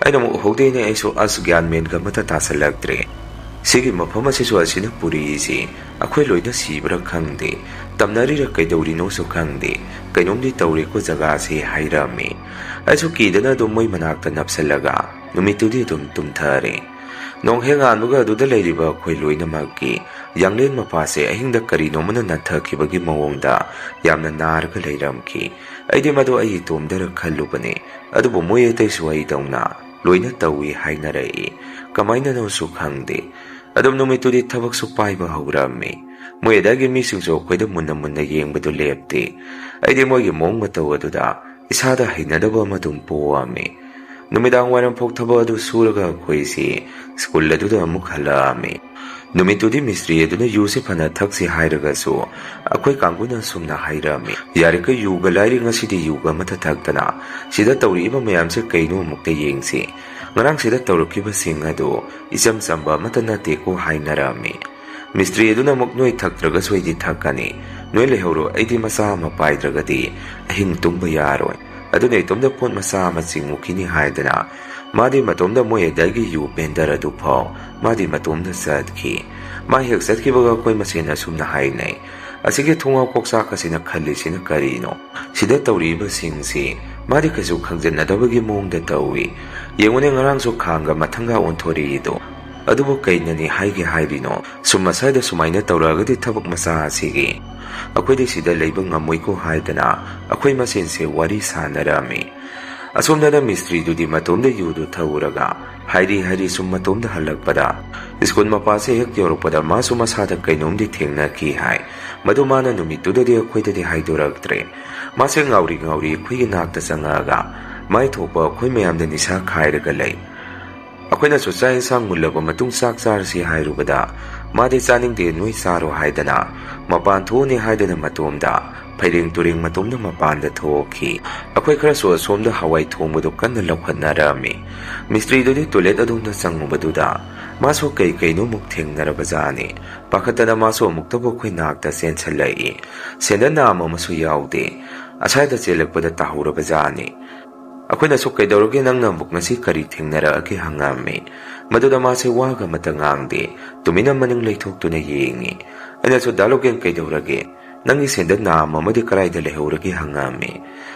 ꯑꯩꯅ ꯑꯃꯨꯛ "ꯎꯍꯧꯗꯦꯅꯦ, ꯑꯩꯁꯨ ꯑꯁ ꯒ꯭ꯌꯥꯟ ꯃꯦꯟꯒ ꯑꯃꯠꯇ ꯇꯥꯁꯜꯂꯛꯇ꯭ꯔꯦ꯫ ꯁꯤꯒꯤ ꯃꯐꯝ ꯑꯁꯤꯁꯨ ꯑꯁꯤꯅ ꯄꯨꯔꯤꯁꯤ ꯑꯩꯈꯣꯏ ꯂꯣꯏꯅ ꯁꯤꯕ꯭ꯔꯥ ꯈꯪꯗꯦ, ꯇꯝꯅꯔꯤꯔꯥ ꯀꯩꯗꯧꯔꯤꯅꯣꯁꯨ ꯈꯪꯗꯦ, ꯀꯩꯅꯣꯝꯗꯤ ꯇꯧꯔꯦꯀꯣ ꯖꯒꯥꯁꯤ" ꯍꯥꯏꯔꯝꯃꯤ꯫ ꯑꯩꯁꯨ ꯀꯤꯗꯅ ꯑꯗꯨꯝ ꯃꯣꯏ ꯃꯅꯥꯛꯇ ꯅꯞꯁꯜꯂꯒ ꯅꯨꯃꯤꯠꯇꯨꯗꯤ ꯑꯗꯨꯝ ꯇꯨꯝꯊꯔꯦ꯫ ꯅꯣꯡ ꯍꯦꯛ ꯉꯥꯟꯕꯒ ꯑꯗꯨꯗ ꯂꯩꯔꯤꯕ ꯑꯩꯈꯣꯏ ꯂꯣꯏꯅꯃꯛꯀꯤ ꯌꯥꯡꯂꯦꯟ ꯃꯄꯥꯁꯦ ꯑꯍꯤꯡꯗ ꯀꯔꯤꯅꯣꯃꯅ ꯅꯟꯊꯈꯤꯕꯒꯤ ꯃꯑꯣꯡꯗ ꯌꯥꯝꯅ ꯅꯥꯔꯒ ꯂꯩꯔꯝꯈꯤ꯫ ꯑꯩꯗꯤ ꯃꯗꯨ ꯑꯩ ꯏꯇꯣꯝꯗꯔ ꯈꯜꯂꯨꯕꯅꯦ, ꯑꯗꯨꯕꯨ ꯃꯣꯏ ꯑꯇꯩꯁꯨ ꯑꯩꯗꯧꯅ ꯂꯣꯏꯅ ꯇꯧꯏ ꯍꯥꯏꯅꯔꯛꯏ꯫ ꯀꯃꯥꯏꯅꯅꯣꯁꯨ ꯈꯪꯗꯦ꯫ ꯑꯗꯨꯝ ꯅꯨꯃꯤꯠꯇꯨꯗꯤ ꯊꯕꯛꯁꯨ ꯄꯥꯏꯕ ꯍꯧꯔꯝꯃꯤ꯫ ꯃꯣꯏ ꯑꯗꯥꯏꯒꯤ ꯃꯤꯁꯤꯡꯁꯨ ꯑꯩꯈꯣꯏꯗ ꯃꯨꯟꯅ ꯃꯨꯟꯅ ꯌꯦꯡꯕꯗꯨ ꯂꯦꯞꯇꯦ꯫ ꯑꯩꯗꯤ ꯃꯣꯏꯒꯤ ꯃꯑꯣꯡ ꯃꯇꯧ ꯑꯗꯨꯗ ꯏꯁꯥꯗ ꯍꯩꯅꯗꯕ ꯑꯃ ꯑꯗꯨꯝ ꯄꯣꯛꯑꯝꯃꯤ꯫ ꯅꯨꯃꯤꯗꯥꯡ ꯋꯥꯏꯔꯝ ꯐꯥꯎ ꯊꯕꯛ ꯑꯗꯨ ꯁꯨꯔꯒ ꯑꯩꯈꯣꯏꯁꯤ ꯁ꯭ꯀꯨꯜ ꯑꯗꯨꯗ ꯑꯃꯨꯛ ꯍꯜꯂꯛꯑꯝꯃꯤ꯫ ꯅꯨꯃꯤꯠꯇꯨꯗꯤ ꯃꯤꯁꯇ꯭ꯔꯤ ꯑꯗꯨꯅ ꯌꯨꯁꯤ ꯐꯅ ꯊꯛꯁꯤ ꯍꯥꯏꯔꯒꯁꯨ ꯑꯩꯈꯣꯏ ꯀꯥꯡꯕꯨꯅ ꯑꯁꯨꯝꯅ ꯍꯥꯏꯔꯝꯃꯤ, "ꯌꯥꯔꯤꯈꯩ ꯌꯨꯒ ꯂꯥꯏꯔꯤ ꯉꯁꯤꯗꯤ ꯌꯨꯒ ꯑꯃꯠꯇ ꯊꯛꯇꯅ ꯁꯤꯗ ꯇꯧꯔꯛꯏꯕ ꯃꯌꯥꯝꯁꯦ ꯀꯩꯅꯣ ꯑꯃꯨꯛꯇ ꯌꯦꯡꯁꯤ꯫ ꯉꯔꯥꯡ ꯁꯤꯗ ꯇꯧꯔꯛꯈꯤꯕꯁꯤꯡ ꯑꯗꯨ ꯏꯆꯝ ꯆꯝꯕ ꯑꯃꯠꯇ ꯅꯠꯇꯦꯀꯣ" ꯍꯥꯏꯅꯔꯝꯃꯤ꯫ ꯃꯤꯁꯇ꯭ꯔꯤ ꯑꯗꯨꯅ ꯑꯃꯨꯛ, "ꯅꯣꯏ ꯊꯛꯇ꯭ꯔꯒꯁꯨ ꯑꯩꯗꯤ ꯊꯛꯀꯅꯤ꯫ ꯅꯣꯏ ꯂꯩꯍꯧꯔꯣ, ꯑꯩꯗꯤ ꯃꯆꯥ ꯑꯃ ꯄꯥꯏꯗ꯭ꯔꯒꯗꯤ ꯑꯍꯤꯡ ꯇꯨꯝꯕ ꯌꯥꯔꯣꯏ꯫ ꯑꯗꯨꯅ ꯏꯇꯣꯝꯗ ꯄꯣꯠ ꯃꯆꯥ ꯑꯃ ꯆꯤꯡꯉꯨꯈꯤꯅꯤ" ꯍꯥꯏꯗꯅ ꯃꯥꯗꯤ ꯃꯇꯣꯝꯗ ꯃꯣꯏ ꯑꯗꯥꯏꯒꯤ ꯌꯨ ꯕꯦꯟꯗꯔ ꯑꯗꯨ ꯐꯥꯎ ꯃꯥꯗꯤ ꯃꯇꯣꯝꯗ ꯆꯠꯈꯤ꯫ ꯃꯥ ꯍꯦꯛ ꯆꯠꯈꯤꯕꯒ ꯑꯩꯈꯣꯏ ꯃꯁꯦꯟ ꯑꯁꯨꯝꯅ ꯍꯥꯏꯅꯩ, "ꯑꯁꯤꯒꯤ ꯊꯨꯡꯉꯥꯎ ꯀꯣꯛꯆꯥꯛ ꯑꯁꯤꯅ ꯈꯜꯂꯤꯁꯤꯅ ꯀꯔꯤꯅꯣ? ꯁꯤꯗ ꯇꯧꯔꯤꯕꯁꯤꯡꯁꯤ ꯃꯥꯗꯤ ꯀꯩꯁꯨ ꯈꯪꯖꯟꯅꯗꯕꯒꯤ ꯃꯑꯣꯡꯗ ꯇꯧꯏ꯫ ꯌꯦꯡꯉꯨꯅꯦ, ꯉꯔꯥꯡꯁꯨ ꯈꯥꯡꯒ ꯃꯊꯪꯒ ꯑꯣꯟꯊꯣꯔꯛꯏꯗꯣ꯫ ꯑꯗꯨꯕꯨ ꯀꯩꯅꯅꯤ ꯍꯥꯏꯒꯦ ꯍꯥꯏꯔꯤꯅꯣ? ꯁꯨꯝ ꯃꯁꯥꯏꯗ ꯁꯨꯃꯥꯏꯅ ꯇꯧꯔꯛꯑꯒꯗꯤ ꯊꯕꯛ ꯃꯆꯥ ꯑꯁꯤꯒꯤ ꯑꯩꯈꯣꯏꯗꯤ ꯁꯤꯗ ꯂꯩꯕ ꯉꯝꯃꯣꯏꯀꯣ" ꯍꯥꯏꯗꯅ ꯑꯩꯈꯣꯏ ꯃꯁꯦꯟꯁꯦ ꯋꯥꯔꯤ ꯁꯥꯟꯅꯔꯝꯃꯤ꯫ ꯑꯁꯣꯝꯗꯅ ꯃꯤꯁꯇ꯭ꯔꯤꯗꯨꯗꯤ ꯃꯇꯣꯝꯗ ꯌꯨꯗꯨ ꯊꯛꯎꯔꯒ ꯍꯥꯏꯔꯤ ꯍꯥꯏꯔꯤ ꯁꯨꯝ ꯃꯇꯣꯝꯗ ꯍꯜꯂꯛꯄꯗ, ꯁ꯭ꯀꯨꯜ ꯃꯄꯥꯁꯦ ꯍꯦꯛ ꯌꯧꯔꯛꯄꯗ ꯃꯥꯁꯨ ꯃꯁꯥꯗ ꯀꯩꯅꯣꯝꯗꯤ ꯊꯦꯡꯅꯈꯤ ꯍꯥꯏ꯫ ꯃꯗꯨ ꯃꯥꯅ ꯅꯨꯃꯤꯠꯇꯨꯗꯗꯤ ꯑꯩꯈꯣꯏꯗꯗꯤ ꯍꯥꯏꯗꯣꯔꯛꯇ꯭ꯔꯦ꯫ ꯃꯥꯁꯦ ꯉꯥꯎꯔꯤ ꯉꯥꯎꯔꯤ ꯑꯩꯈꯣꯏꯒꯤ ꯅꯥꯛꯇ ꯆꯪꯉꯛꯑꯒ ꯃꯥꯏ ꯊꯣꯛꯄ ꯑꯩꯈꯣꯏ ꯃꯌꯥꯝꯗ ꯅꯤꯁꯥ ꯈꯥꯏꯔꯒ ꯂꯩ꯫ ꯑꯩꯈꯣꯏꯅꯁꯨ ꯆꯥꯛ ꯏꯟꯁꯥꯡ ꯃꯨꯜꯂꯕ ꯃꯇꯨꯡ ꯆꯥꯛ ꯆꯥꯔꯁꯤ ꯍꯥꯏꯔꯨꯕꯗ, ꯃꯥꯗꯤ "ꯆꯥꯅꯤꯡꯗꯦ, ꯅꯣꯏ ꯆꯥꯔꯣ" ꯍꯥꯏꯗꯅ ꯃꯄꯥꯟ ꯊꯣꯛꯑꯅꯤ ꯍꯥꯏꯗꯅ ꯃꯇꯣꯝꯗ ꯐꯩꯔꯦꯡ ꯇꯨꯔꯦꯡ ꯃꯇꯣꯝꯗ ꯃꯄꯥꯟꯗ ꯊꯣꯛꯈꯤ꯫ ꯑꯩꯈꯣꯏ ꯈꯔꯁꯨ ꯑꯁꯣꯝꯗ ꯍꯋꯥꯏ ꯊꯣꯡꯕꯗꯨ ꯀꯟꯅ ꯂꯧꯈꯠꯅꯔꯝꯃꯤ꯫ ꯃꯤꯁꯇ꯭ꯔꯤꯗꯨꯗꯤ ꯇꯣꯏꯂꯦꯠ ꯑꯗꯣꯝꯗ ꯆꯪꯉꯨꯕꯗꯨꯗ ꯃꯥꯁꯨ ꯀꯩ ꯀꯩꯅꯣꯃꯨꯛ ꯊꯦꯡꯅꯔꯕꯖꯥꯠꯅꯤ꯫ ꯄꯥꯈꯠꯇꯅ ꯃꯥꯁꯨ ꯑꯃꯨꯛꯇꯕꯨ ꯑꯩꯈꯣꯏ ꯅꯥꯛꯇ ꯆꯦꯟꯁꯤꯜꯂꯛꯏ꯫ ꯁꯦꯟꯗꯜ ꯅꯥꯝꯃ ꯑꯃꯁꯨ ꯌꯥꯎꯗꯦ꯫ ꯑꯁ꯭ꯋꯥꯏꯗ ꯆꯦꯜꯂꯛꯄꯗ ꯇꯥꯍꯧꯔꯕꯖꯥꯠꯅꯤ꯫ ꯑꯩꯈꯣꯏꯅꯁꯨ "ꯀꯩꯗꯧꯔꯒꯦ, ꯅꯪꯅ ꯑꯃꯨꯛ ꯉꯁꯤ ꯀꯔꯤ ꯊꯦꯡꯅꯔꯛꯑꯒꯦ?" ꯍꯪꯉꯝꯃꯤ꯫ ꯃꯗꯨꯗ ꯃꯥꯁꯦ ꯋꯥꯒ ꯑꯃꯠꯇ ꯉꯥꯡꯗꯦ, ꯇꯨꯃꯤꯟꯅ ꯃꯅꯤꯡ ꯂꯩꯊꯣꯛꯇꯨꯅ ꯌꯦꯡꯉꯤ꯫ ꯑꯩꯅꯁꯨ, "ꯗꯥ ꯂꯣꯀꯦꯟ, ꯀꯩꯗꯧꯔꯒꯦ? ꯅꯪꯒꯤ ꯁꯦꯟꯗꯜ ꯅꯥꯝꯃ ꯑꯃꯗꯤ ꯀꯗꯥꯏꯗ ꯂꯩꯍꯧꯔꯒꯦ?" ꯍꯪꯉꯝꯃꯤ꯫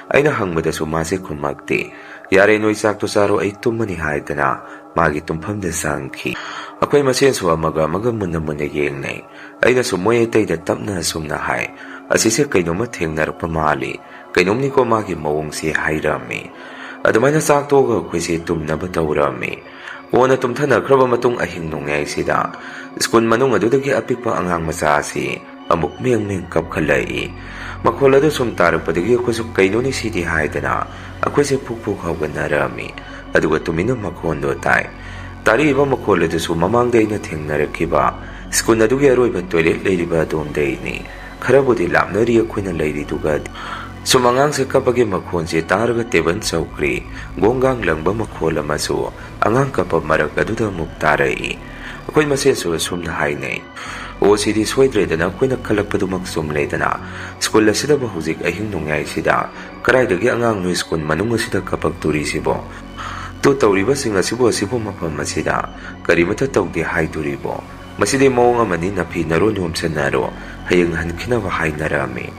ꯑꯩꯅ ꯍꯪꯕꯗꯁꯨ ꯃꯥꯁꯦ ꯈꯨꯝꯃꯛꯇꯦ꯫ "ꯌꯥꯔꯦ, ꯅꯣꯏ ꯆꯥꯛꯇꯣ ꯆꯥꯔꯣ, ꯑꯩ ꯇꯨꯝꯃꯅꯤ" ꯍꯥꯏꯗꯅ ꯃꯥꯒꯤ ꯇꯨꯝꯐꯝꯗ ꯆꯪꯈꯤ꯫ ꯑꯩꯈꯣꯏ ꯃꯁꯦꯟꯁꯨ ꯑꯃꯒ ꯑꯃꯒ ꯃꯨꯟꯅ ꯃꯨꯟꯅ ꯌꯦꯡꯅꯩ꯫ ꯑꯩꯅꯁꯨ ꯃꯣꯏ ꯑꯇꯩꯗ ꯇꯞꯅ ꯑꯁꯨꯝꯅ ꯍꯥꯏ, "ꯑꯁꯤꯁꯦ ꯀꯩꯅꯣꯝꯃ ꯊꯦꯡꯅꯔꯛꯄ ꯃꯥꯜꯂꯤ꯫ ꯀꯩꯅꯣꯝꯅꯤꯀꯣ ꯃꯥꯒꯤ ꯃꯑꯣꯡꯁꯦ" ꯍꯥꯏꯔꯝꯃꯤ꯫ ꯑꯗꯨꯃꯥꯏꯅ ꯆꯥꯛ ꯇꯣꯛꯑꯒ ꯑꯩꯈꯣꯏꯁꯦ ꯇꯨꯝꯅꯕ ꯇꯧꯔꯝꯃꯤ꯫ ꯀꯣꯟꯅ ꯇꯨꯝꯊꯅꯈ꯭ꯔꯕ ꯃꯇꯨꯡ ꯑꯍꯤꯡ ꯅꯣꯡꯌꯥꯏꯁꯤꯗ ꯁ꯭ꯀꯨꯜ ꯃꯅꯨꯡ ꯑꯗꯨꯗꯒꯤ ꯑꯄꯤꯛꯄ ꯑꯉꯥꯡ ꯃꯆꯥ ꯑꯁꯤ ꯑꯃꯨꯛ ꯃꯦꯡ ꯃꯦꯡ ꯀꯞꯈꯠꯂꯛꯏ꯫ ꯃꯈꯣꯜ ꯑꯗꯨ ꯁꯨꯝ ꯇꯥꯔꯛꯄꯗꯒꯤ ꯑꯩꯈꯣꯏꯁꯨ "ꯀꯩꯅꯣꯅꯦ ꯁꯤꯗꯤ?" ꯍꯥꯏꯗꯅ ꯑꯩꯈꯣꯏꯁꯦ ꯐꯨꯛ ꯐꯨꯛ ꯍꯧꯒꯠꯅꯔꯝꯃꯤ꯫ ꯑꯗꯨꯒ ꯇꯨꯃꯤꯟꯅ ꯃꯈꯣꯟꯗꯣ ꯇꯥꯏ꯫ ꯇꯥꯔꯛꯏꯕ ꯃꯈꯣꯜ ꯑꯗꯨꯁꯨ ꯃꯃꯥꯡꯗ ꯑꯩꯅ ꯊꯦꯡꯅꯔꯛꯈꯤꯕ ꯁ꯭ꯀꯨꯜ ꯑꯗꯨꯒꯤ ꯑꯔꯣꯏꯕ ꯇꯣꯏꯂꯦꯠ ꯂꯩꯔꯤꯕ ꯑꯗꯣꯝꯗꯩꯅꯤ꯫ ꯈꯔꯕꯨꯗꯤ ꯂꯥꯞꯅꯔꯤ ꯑꯩꯈꯣꯏꯅ ꯂꯩꯔꯤꯗꯨꯒ꯫ ꯁꯨꯝ ꯑꯉꯥꯡꯁꯦ ꯀꯞꯄꯒꯤ ꯃꯈꯣꯟꯁꯦ ꯇꯥꯔꯒ ꯇꯦꯕꯜ ꯆꯧꯀ꯭ꯔꯤ ꯒꯣꯡꯒꯥꯡ ꯂꯪꯕ ꯃꯈꯣꯜ ꯑꯃꯁꯨ ꯑꯉꯥꯡ ꯀꯞꯄ ꯃꯔꯛ ꯑꯗꯨꯗ ꯑꯃꯨꯛ ꯇꯥꯔꯛꯏ꯫ ꯑꯩꯈꯣꯏ ꯃꯁꯦꯟꯁꯨ ꯑꯁꯨꯝꯅ ꯍꯥꯏꯅꯩ, "ꯑꯣ, ꯁꯤꯗꯤ ꯁꯣꯏꯗ꯭ꯔꯦꯗꯅ, ꯑꯩꯈꯣꯏꯅ ꯈꯜꯂꯛꯄꯗꯨꯃꯛ ꯆꯨꯝꯂꯦꯗꯅ꯫ ꯁ꯭ꯀꯨꯜ ꯑꯁꯤꯗꯕꯨ ꯍꯧꯖꯤꯛ ꯑꯍꯤꯡ ꯅꯣꯡꯌꯥꯏꯁꯤꯗ ꯀꯗꯥꯏꯗꯒꯤ ꯑꯉꯥꯡꯅꯣ ꯁ꯭ꯀꯨꯜ ꯃꯅꯨꯡ ꯑꯁꯤꯗ ꯀꯄꯛꯇꯣꯔꯤꯁꯤꯕꯣ? ꯇꯨ ꯇꯧꯔꯤꯕꯁꯤꯡ ꯑꯁꯤꯕꯨ ꯑꯁꯤꯕꯨ ꯃꯐꯝ ꯑꯁꯤꯗ ꯀꯔꯤꯃꯠꯇ ꯇꯧꯗꯦ ꯍꯥꯏꯗꯣꯔꯤꯕꯣ? ꯃꯁꯤꯗꯤ ꯃꯑꯣꯡ ꯑꯃꯅꯤ, ꯅꯐꯤ ꯅꯔꯣꯟ ꯌꯣꯝꯁꯟꯅꯔꯣ, ꯍꯌꯦꯡ ꯍꯟꯈꯤꯅꯕ ꯍꯥꯏꯅꯔꯝꯃꯤ"꯫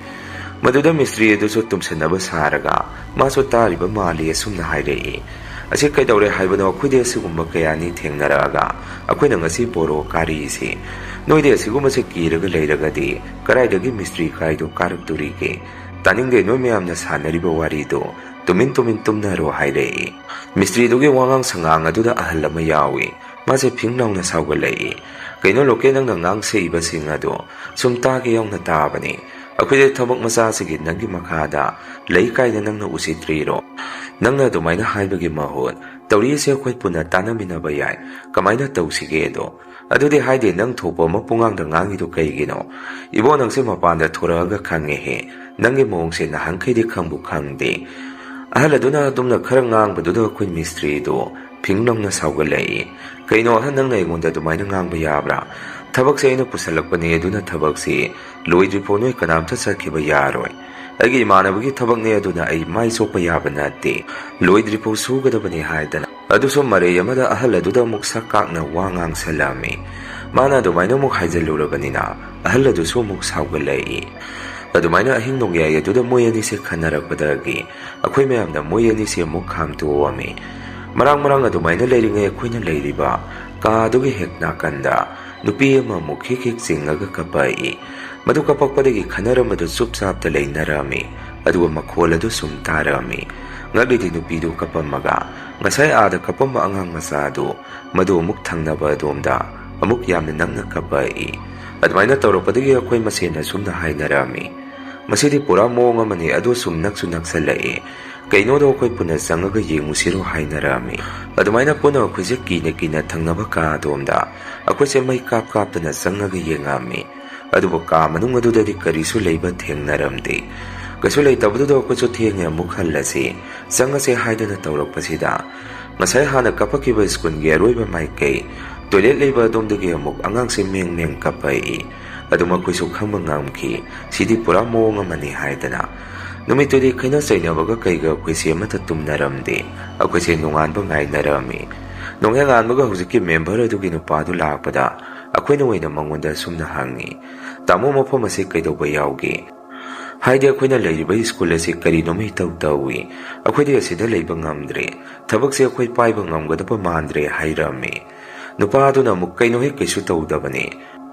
ꯃꯗꯨꯗ ꯃꯤꯁꯇ꯭ꯔꯤ ꯑꯗꯨꯁꯨ ꯇꯨꯝꯁꯟꯅꯕ ꯁꯥꯔꯒ ꯃꯥꯁꯨ ꯇꯥꯔꯤꯕ ꯃꯥꯜꯂꯤ ꯑꯁꯨꯝꯅ ꯍꯥꯏꯔꯛꯏ, "ꯑꯁꯤ ꯀꯩꯗꯧꯔꯦ ꯍꯥꯏꯕꯅꯣ? ꯑꯩꯈꯣꯏꯗꯤ ꯑꯁꯤꯒꯨꯝꯕ ꯀꯌꯥꯅꯤ ꯊꯦꯡꯅꯔꯛꯑꯒ ꯑꯩꯈꯣꯏꯅ ꯉꯁꯤ ꯕꯣꯔꯣ ꯀꯥꯔꯤꯁꯤ꯫ ꯅꯣꯏꯗꯤ ꯑꯁꯤꯒꯨꯝꯕꯁꯦ ꯀꯤꯔꯒ ꯂꯩꯔꯒꯗꯤ ꯀꯗꯥꯏꯗꯒꯤ ꯃꯤꯁꯇ꯭ꯔꯤ ꯀꯥꯏꯗꯣ ꯀꯥꯔꯛꯇꯣꯔꯤꯒꯦ? ꯇꯥꯅꯤꯡꯗꯦ ꯅꯣꯏ ꯃꯌꯥꯝꯅ ꯁꯥꯟꯅꯔꯤꯕ ꯋꯥꯔꯤꯗꯣ꯫ ꯇꯨꯃꯤꯟ ꯇꯨꯃꯤꯟ ꯇꯨꯝꯅꯔꯣ ꯍꯥꯏꯔꯛꯏ꯫ ꯃꯤꯁꯇ꯭ꯔꯤꯗꯨꯒꯤ ꯋꯥꯉꯥꯡ ꯁꯉꯥꯡ ꯑꯗꯨꯗ ꯑꯍꯜ ꯑꯃ ꯌꯥꯎꯏ꯫ ꯃꯥꯁꯦ ꯐꯤꯡ ꯂꯥꯎꯅ ꯁꯥꯎꯒꯠꯂꯛꯏ꯫ "ꯀꯩꯅꯣ ꯂꯣꯀꯦꯜ, ꯅꯪꯅ ꯉꯥꯡꯁꯛꯏꯕꯁꯤꯡ ꯑꯗꯣ ꯁꯨꯝ ꯇꯥꯒꯦ ꯌꯥꯎꯅ ꯇꯥꯕꯅꯤ꯫ ꯑꯩꯈꯣꯏꯗꯤ ꯊꯕꯛ ꯃꯆꯥꯁꯤꯒꯤ ꯅꯪꯒꯤ ꯃꯈꯥꯗ ꯂꯩ ꯀꯥꯏꯅ ꯅꯪꯅ ꯎꯁꯤꯠꯇ꯭ꯔꯤꯔꯣ? ꯅꯪꯅ ꯑꯗꯨꯃꯥꯏꯅ ꯍꯥꯏꯕꯒꯤ ꯃꯍꯨꯠ ꯇꯧꯔꯤꯁꯦ ꯑꯩꯈꯣꯏ ꯄꯨꯟꯅ ꯇꯥꯟꯅꯃꯤꯟꯅꯕ ꯌꯥꯏ꯫ ꯀꯃꯥꯏꯅ ꯇꯧꯁꯤꯒꯦꯗꯣ?" "ꯑꯗꯨꯗꯤ ꯍꯥꯏꯗꯦ, ꯅꯪ ꯊꯣꯛꯄ ꯑꯃ ꯄꯨꯡꯉꯥꯡꯗ ꯉꯥꯡꯉꯤꯗꯣ ꯀꯩꯒꯤꯅꯣ?" "ꯏꯕꯣ, ꯅꯪꯁꯦ ꯃꯄꯥꯟꯗ ꯊꯣꯔꯛꯑꯒ ꯈꯪꯉꯦꯍꯦ꯫ ꯅꯪꯒꯤ ꯃꯑꯣꯡꯁꯦ ꯅꯍꯥꯟꯈꯩꯗꯤ ꯈꯪꯕꯨ ꯈꯪꯗꯦ꯫" ꯑꯍꯜ ꯑꯗꯨꯅ ꯑꯗꯨꯝꯅ ꯈꯔ ꯉꯥꯡꯕꯗꯨꯗ ꯑꯩꯈꯣꯏ ꯃꯤꯁꯇ꯭ꯔꯤꯗꯨ ꯐꯤꯡ ꯂꯥꯎꯅ ꯁꯥꯎꯒꯠꯂꯛꯏ꯫ "ꯀꯩꯅꯣ ꯑꯍꯜ, ꯅꯪꯅ ꯑꯩꯉꯣꯟꯗ ꯑꯗꯨꯃꯥꯏꯅ ꯉꯥꯡꯕ ꯌꯥꯕ꯭ꯔꯥ? ꯊꯕꯛꯁꯦ ꯑꯩꯅ ꯄꯨꯁꯜꯂꯛꯄꯅꯦ, ꯑꯗꯨꯅ ꯊꯕꯛꯁꯤ ꯂꯣꯏꯗ꯭ꯔꯤꯐꯥꯎ ꯅꯣꯏ ꯀꯅꯥꯝꯇ ꯆꯠꯈꯤꯕ ꯌꯥꯔꯣꯏ꯫ ꯑꯩꯒꯤ ꯏꯃꯥꯟꯅꯕꯒꯤ ꯊꯕꯛꯅꯦ, ꯑꯗꯨꯅ ꯑꯩ ꯃꯥꯏ ꯆꯣꯞꯄ ꯌꯥꯕ ꯅꯠꯇꯦ꯫ ꯂꯣꯏꯗ꯭ꯔꯤꯐꯥꯎ ꯁꯨꯒꯗꯕꯅꯤ" ꯍꯥꯏꯗꯅ꯫ ꯑꯗꯨꯁꯨ ꯃꯔꯩ ꯑꯃꯗ ꯑꯍꯜ ꯑꯗꯨꯗ ꯑꯃꯨꯛ ꯁꯛ ꯀꯥꯛꯅ ꯋꯥ ꯉꯥꯡꯁꯜꯂꯝꯃꯤ꯫ ꯃꯥꯅ ꯑꯗꯨꯃꯥꯏꯅ ꯑꯃꯨꯛ ꯍꯥꯏꯖꯤꯜꯂꯨꯔꯕꯅꯤꯅ ꯑꯍꯜ ꯑꯗꯨꯁꯨ ꯑꯃꯨꯛ ꯁꯥꯎꯒꯠꯂꯛꯏ꯫ ꯑꯗꯨꯃꯥꯏꯅ ꯑꯍꯤꯡ ꯅꯣꯡꯌꯥꯏ ꯑꯗꯨꯗ ꯃꯣꯏ ꯑꯅꯤꯁꯦ ꯈꯟꯅꯔꯛꯄꯗꯒꯤ ꯑꯩꯈꯣꯏ ꯃꯌꯥꯝꯅ ꯃꯣꯏ ꯑꯅꯤꯁꯦ ꯑꯃꯨꯛ ꯈꯥꯝꯇꯣꯛꯑꯝꯃꯤ꯫ ꯃꯔꯥꯡ ꯃꯔꯥꯡ ꯑꯗꯨꯃꯥꯏꯅ ꯂꯩꯔꯤꯉꯩ ꯑꯩꯈꯣꯏꯅ ꯂꯩꯔꯤꯕ ꯀꯥ ꯑꯗꯨꯒꯤ ꯍꯦꯛ ꯅꯥꯀꯟꯗ ꯅꯨꯄꯤ ꯑꯃ ꯑꯃꯨꯛ ꯈꯤꯛ ꯈꯤꯛ ꯆꯤꯡꯉꯒ ꯀꯞꯄꯛꯏ꯫ ꯃꯗꯨ ꯀꯞꯄꯛꯄꯗꯒꯤ ꯈꯟꯅꯔꯝꯕꯗꯨ ꯆꯨꯞ ꯆꯥꯞꯇ ꯂꯩꯅꯔꯝꯃꯤ꯫ ꯑꯗꯨꯒ ꯃꯈꯣꯜ ꯑꯗꯨ ꯁꯨꯝ ꯇꯥꯔꯝꯃꯤ꯫ ꯉꯛꯂꯤꯗꯤ ꯅꯨꯄꯤꯗꯨ ꯀꯞꯄꯝꯃꯒ ꯉꯁꯥꯏ ꯑꯥꯗ ꯀꯞꯄꯝꯕ ꯑꯉꯥꯡ ꯃꯆꯥꯗꯨ ꯃꯗꯨ ꯑꯃꯨꯛ ꯊꯪꯅꯕ ꯑꯗꯣꯝꯗ ꯑꯃꯨꯛ ꯌꯥꯝꯅ ꯅꯛꯅ ꯀꯞꯄꯛꯏ꯫ ꯑꯗꯨꯃꯥꯏꯅ ꯇꯧꯔꯛꯄꯗꯒꯤ ꯑꯩꯈꯣꯏ ꯃꯁꯦꯟ ꯑꯁꯨꯝꯅ ꯍꯥꯏꯅꯔꯝꯃꯤ꯫ "ꯃꯁꯤꯗꯤ ꯄꯨꯔꯥ ꯃꯑꯣꯡ ꯑꯃꯅꯤ, ꯑꯗꯨ ꯁꯨꯝ ꯅꯛꯁꯨ ꯅꯛꯁꯜꯂꯛꯏ꯫ ꯀꯩꯅꯣꯗꯣ ꯑꯩꯈꯣꯏ ꯄꯨꯟꯅ ꯆꯪꯉꯒ ꯌꯦꯡꯉꯨꯁꯤꯔꯣ?" ꯍꯥꯏꯅꯔꯝꯃꯤ꯫ ꯑꯗꯨꯃꯥꯏꯅ ꯄꯨꯟꯅ ꯑꯩꯈꯣꯏꯁꯦ ꯀꯤꯅ ꯀꯤꯅ ꯊꯪꯅꯕ ꯀꯥ ꯑꯗꯣꯝꯗ ꯑꯩꯈꯣꯏꯁꯦ ꯃꯩ ꯀꯥꯞ ꯀꯥꯞꯇꯅ ꯆꯪꯉꯒ ꯌꯦꯡꯉꯝꯃꯤ꯫ ꯑꯗꯨꯕꯨ ꯀꯥ ꯃꯅꯨꯡ ꯑꯗꯨꯗꯗꯤ ꯀꯔꯤꯁꯨ ꯂꯩꯕ ꯊꯦꯡꯅꯔꯝꯗꯦ꯫ ꯀꯩꯁꯨ ꯂꯩꯇꯕꯗꯨꯗ ꯑꯩꯈꯣꯏꯁꯨ ꯊꯦꯡꯉꯦ, ꯑꯃꯨꯛ ꯍꯜꯂꯁꯤ, ꯆꯪꯉꯁꯦ ꯍꯥꯏꯗꯅ ꯇꯧꯔꯛꯄꯁꯤꯗ, ꯉꯁꯥꯏ ꯍꯥꯟꯅ ꯀꯥꯞꯄꯛꯈꯤꯕ ꯁ꯭ꯀꯨꯜꯒꯤ ꯑꯔꯣꯏꯕ ꯃꯥꯏꯀꯩ ꯇꯣꯏꯂꯦꯠ ꯂꯩꯕ ꯑꯗꯣꯝꯗꯒꯤ ꯑꯃꯨꯛ ꯑꯉꯥꯡꯁꯦ ꯃꯦꯡ ꯃꯦꯡ ꯀꯞꯄꯛꯏ꯫ ꯑꯗꯨ ꯃꯈꯣꯏꯁꯨ ꯈꯪꯕ ꯉꯝꯈꯤ, ꯁꯤꯗꯤ ꯄꯨꯔꯥ ꯃꯑꯣꯡ ꯑꯃꯅꯤ ꯍꯥꯏꯗꯅ꯫ ꯅꯨꯃꯤꯠꯇꯨꯗꯤ ꯈꯠꯅ ꯆꯩꯅꯕꯒ ꯀꯩꯒ ꯑꯩꯈꯣꯏꯁꯦ ꯑꯃꯠꯇ ꯇꯨꯝꯅꯔꯝꯗꯦ꯫ ꯑꯩꯈꯣꯏꯁꯦ ꯅꯣꯡꯉꯥꯟꯕ ꯉꯥꯏꯅꯔꯝꯃꯤ꯫ ꯅꯣꯡꯍꯦꯛ ꯉꯥꯟꯕꯒ ꯍꯧꯖꯤꯛꯀꯤ ꯃꯦꯝꯕꯔ ꯑꯗꯨꯒꯤ ꯅꯨꯄꯥꯗꯨ ꯂꯥꯛꯄꯗ ꯑꯩꯈꯣꯏꯅ ꯑꯣꯏꯅ ꯃꯉꯣꯟꯗ ꯑꯁꯨꯝꯅ ꯍꯪꯉꯤ, "ꯇꯥꯃꯣ, ꯃꯐꯝ ꯑꯁꯤ ꯀꯩꯗꯧꯕ ꯌꯥꯎꯒꯦ? ꯍꯥꯏꯗꯤ ꯑꯩꯈꯣꯏꯅ ꯂꯩꯔꯤꯕ ꯁ꯭ꯀꯨꯜ ꯑꯁꯤ ꯀꯔꯤꯅꯣꯃ ꯏꯇꯧ ꯇꯧꯏ꯫ ꯑꯩꯈꯣꯏꯗꯤ ꯑꯁꯤꯗ ꯂꯩꯕ ꯉꯝꯗ꯭ꯔꯦ꯫ ꯊꯕꯛꯁꯦ ꯑꯩꯈꯣꯏ ꯄꯥꯏꯕ ꯉꯝꯒꯗꯕ ꯃꯥꯟꯗ꯭ꯔꯦ" ꯍꯥꯏꯔꯝꯃꯤ꯫ ꯅꯨꯄꯥꯗꯨꯅ ꯑꯃꯨꯛ, "ꯀꯩꯅꯣꯍꯦ, ꯀꯩꯁꯨ ꯇꯧꯗꯕꯅꯤ꯫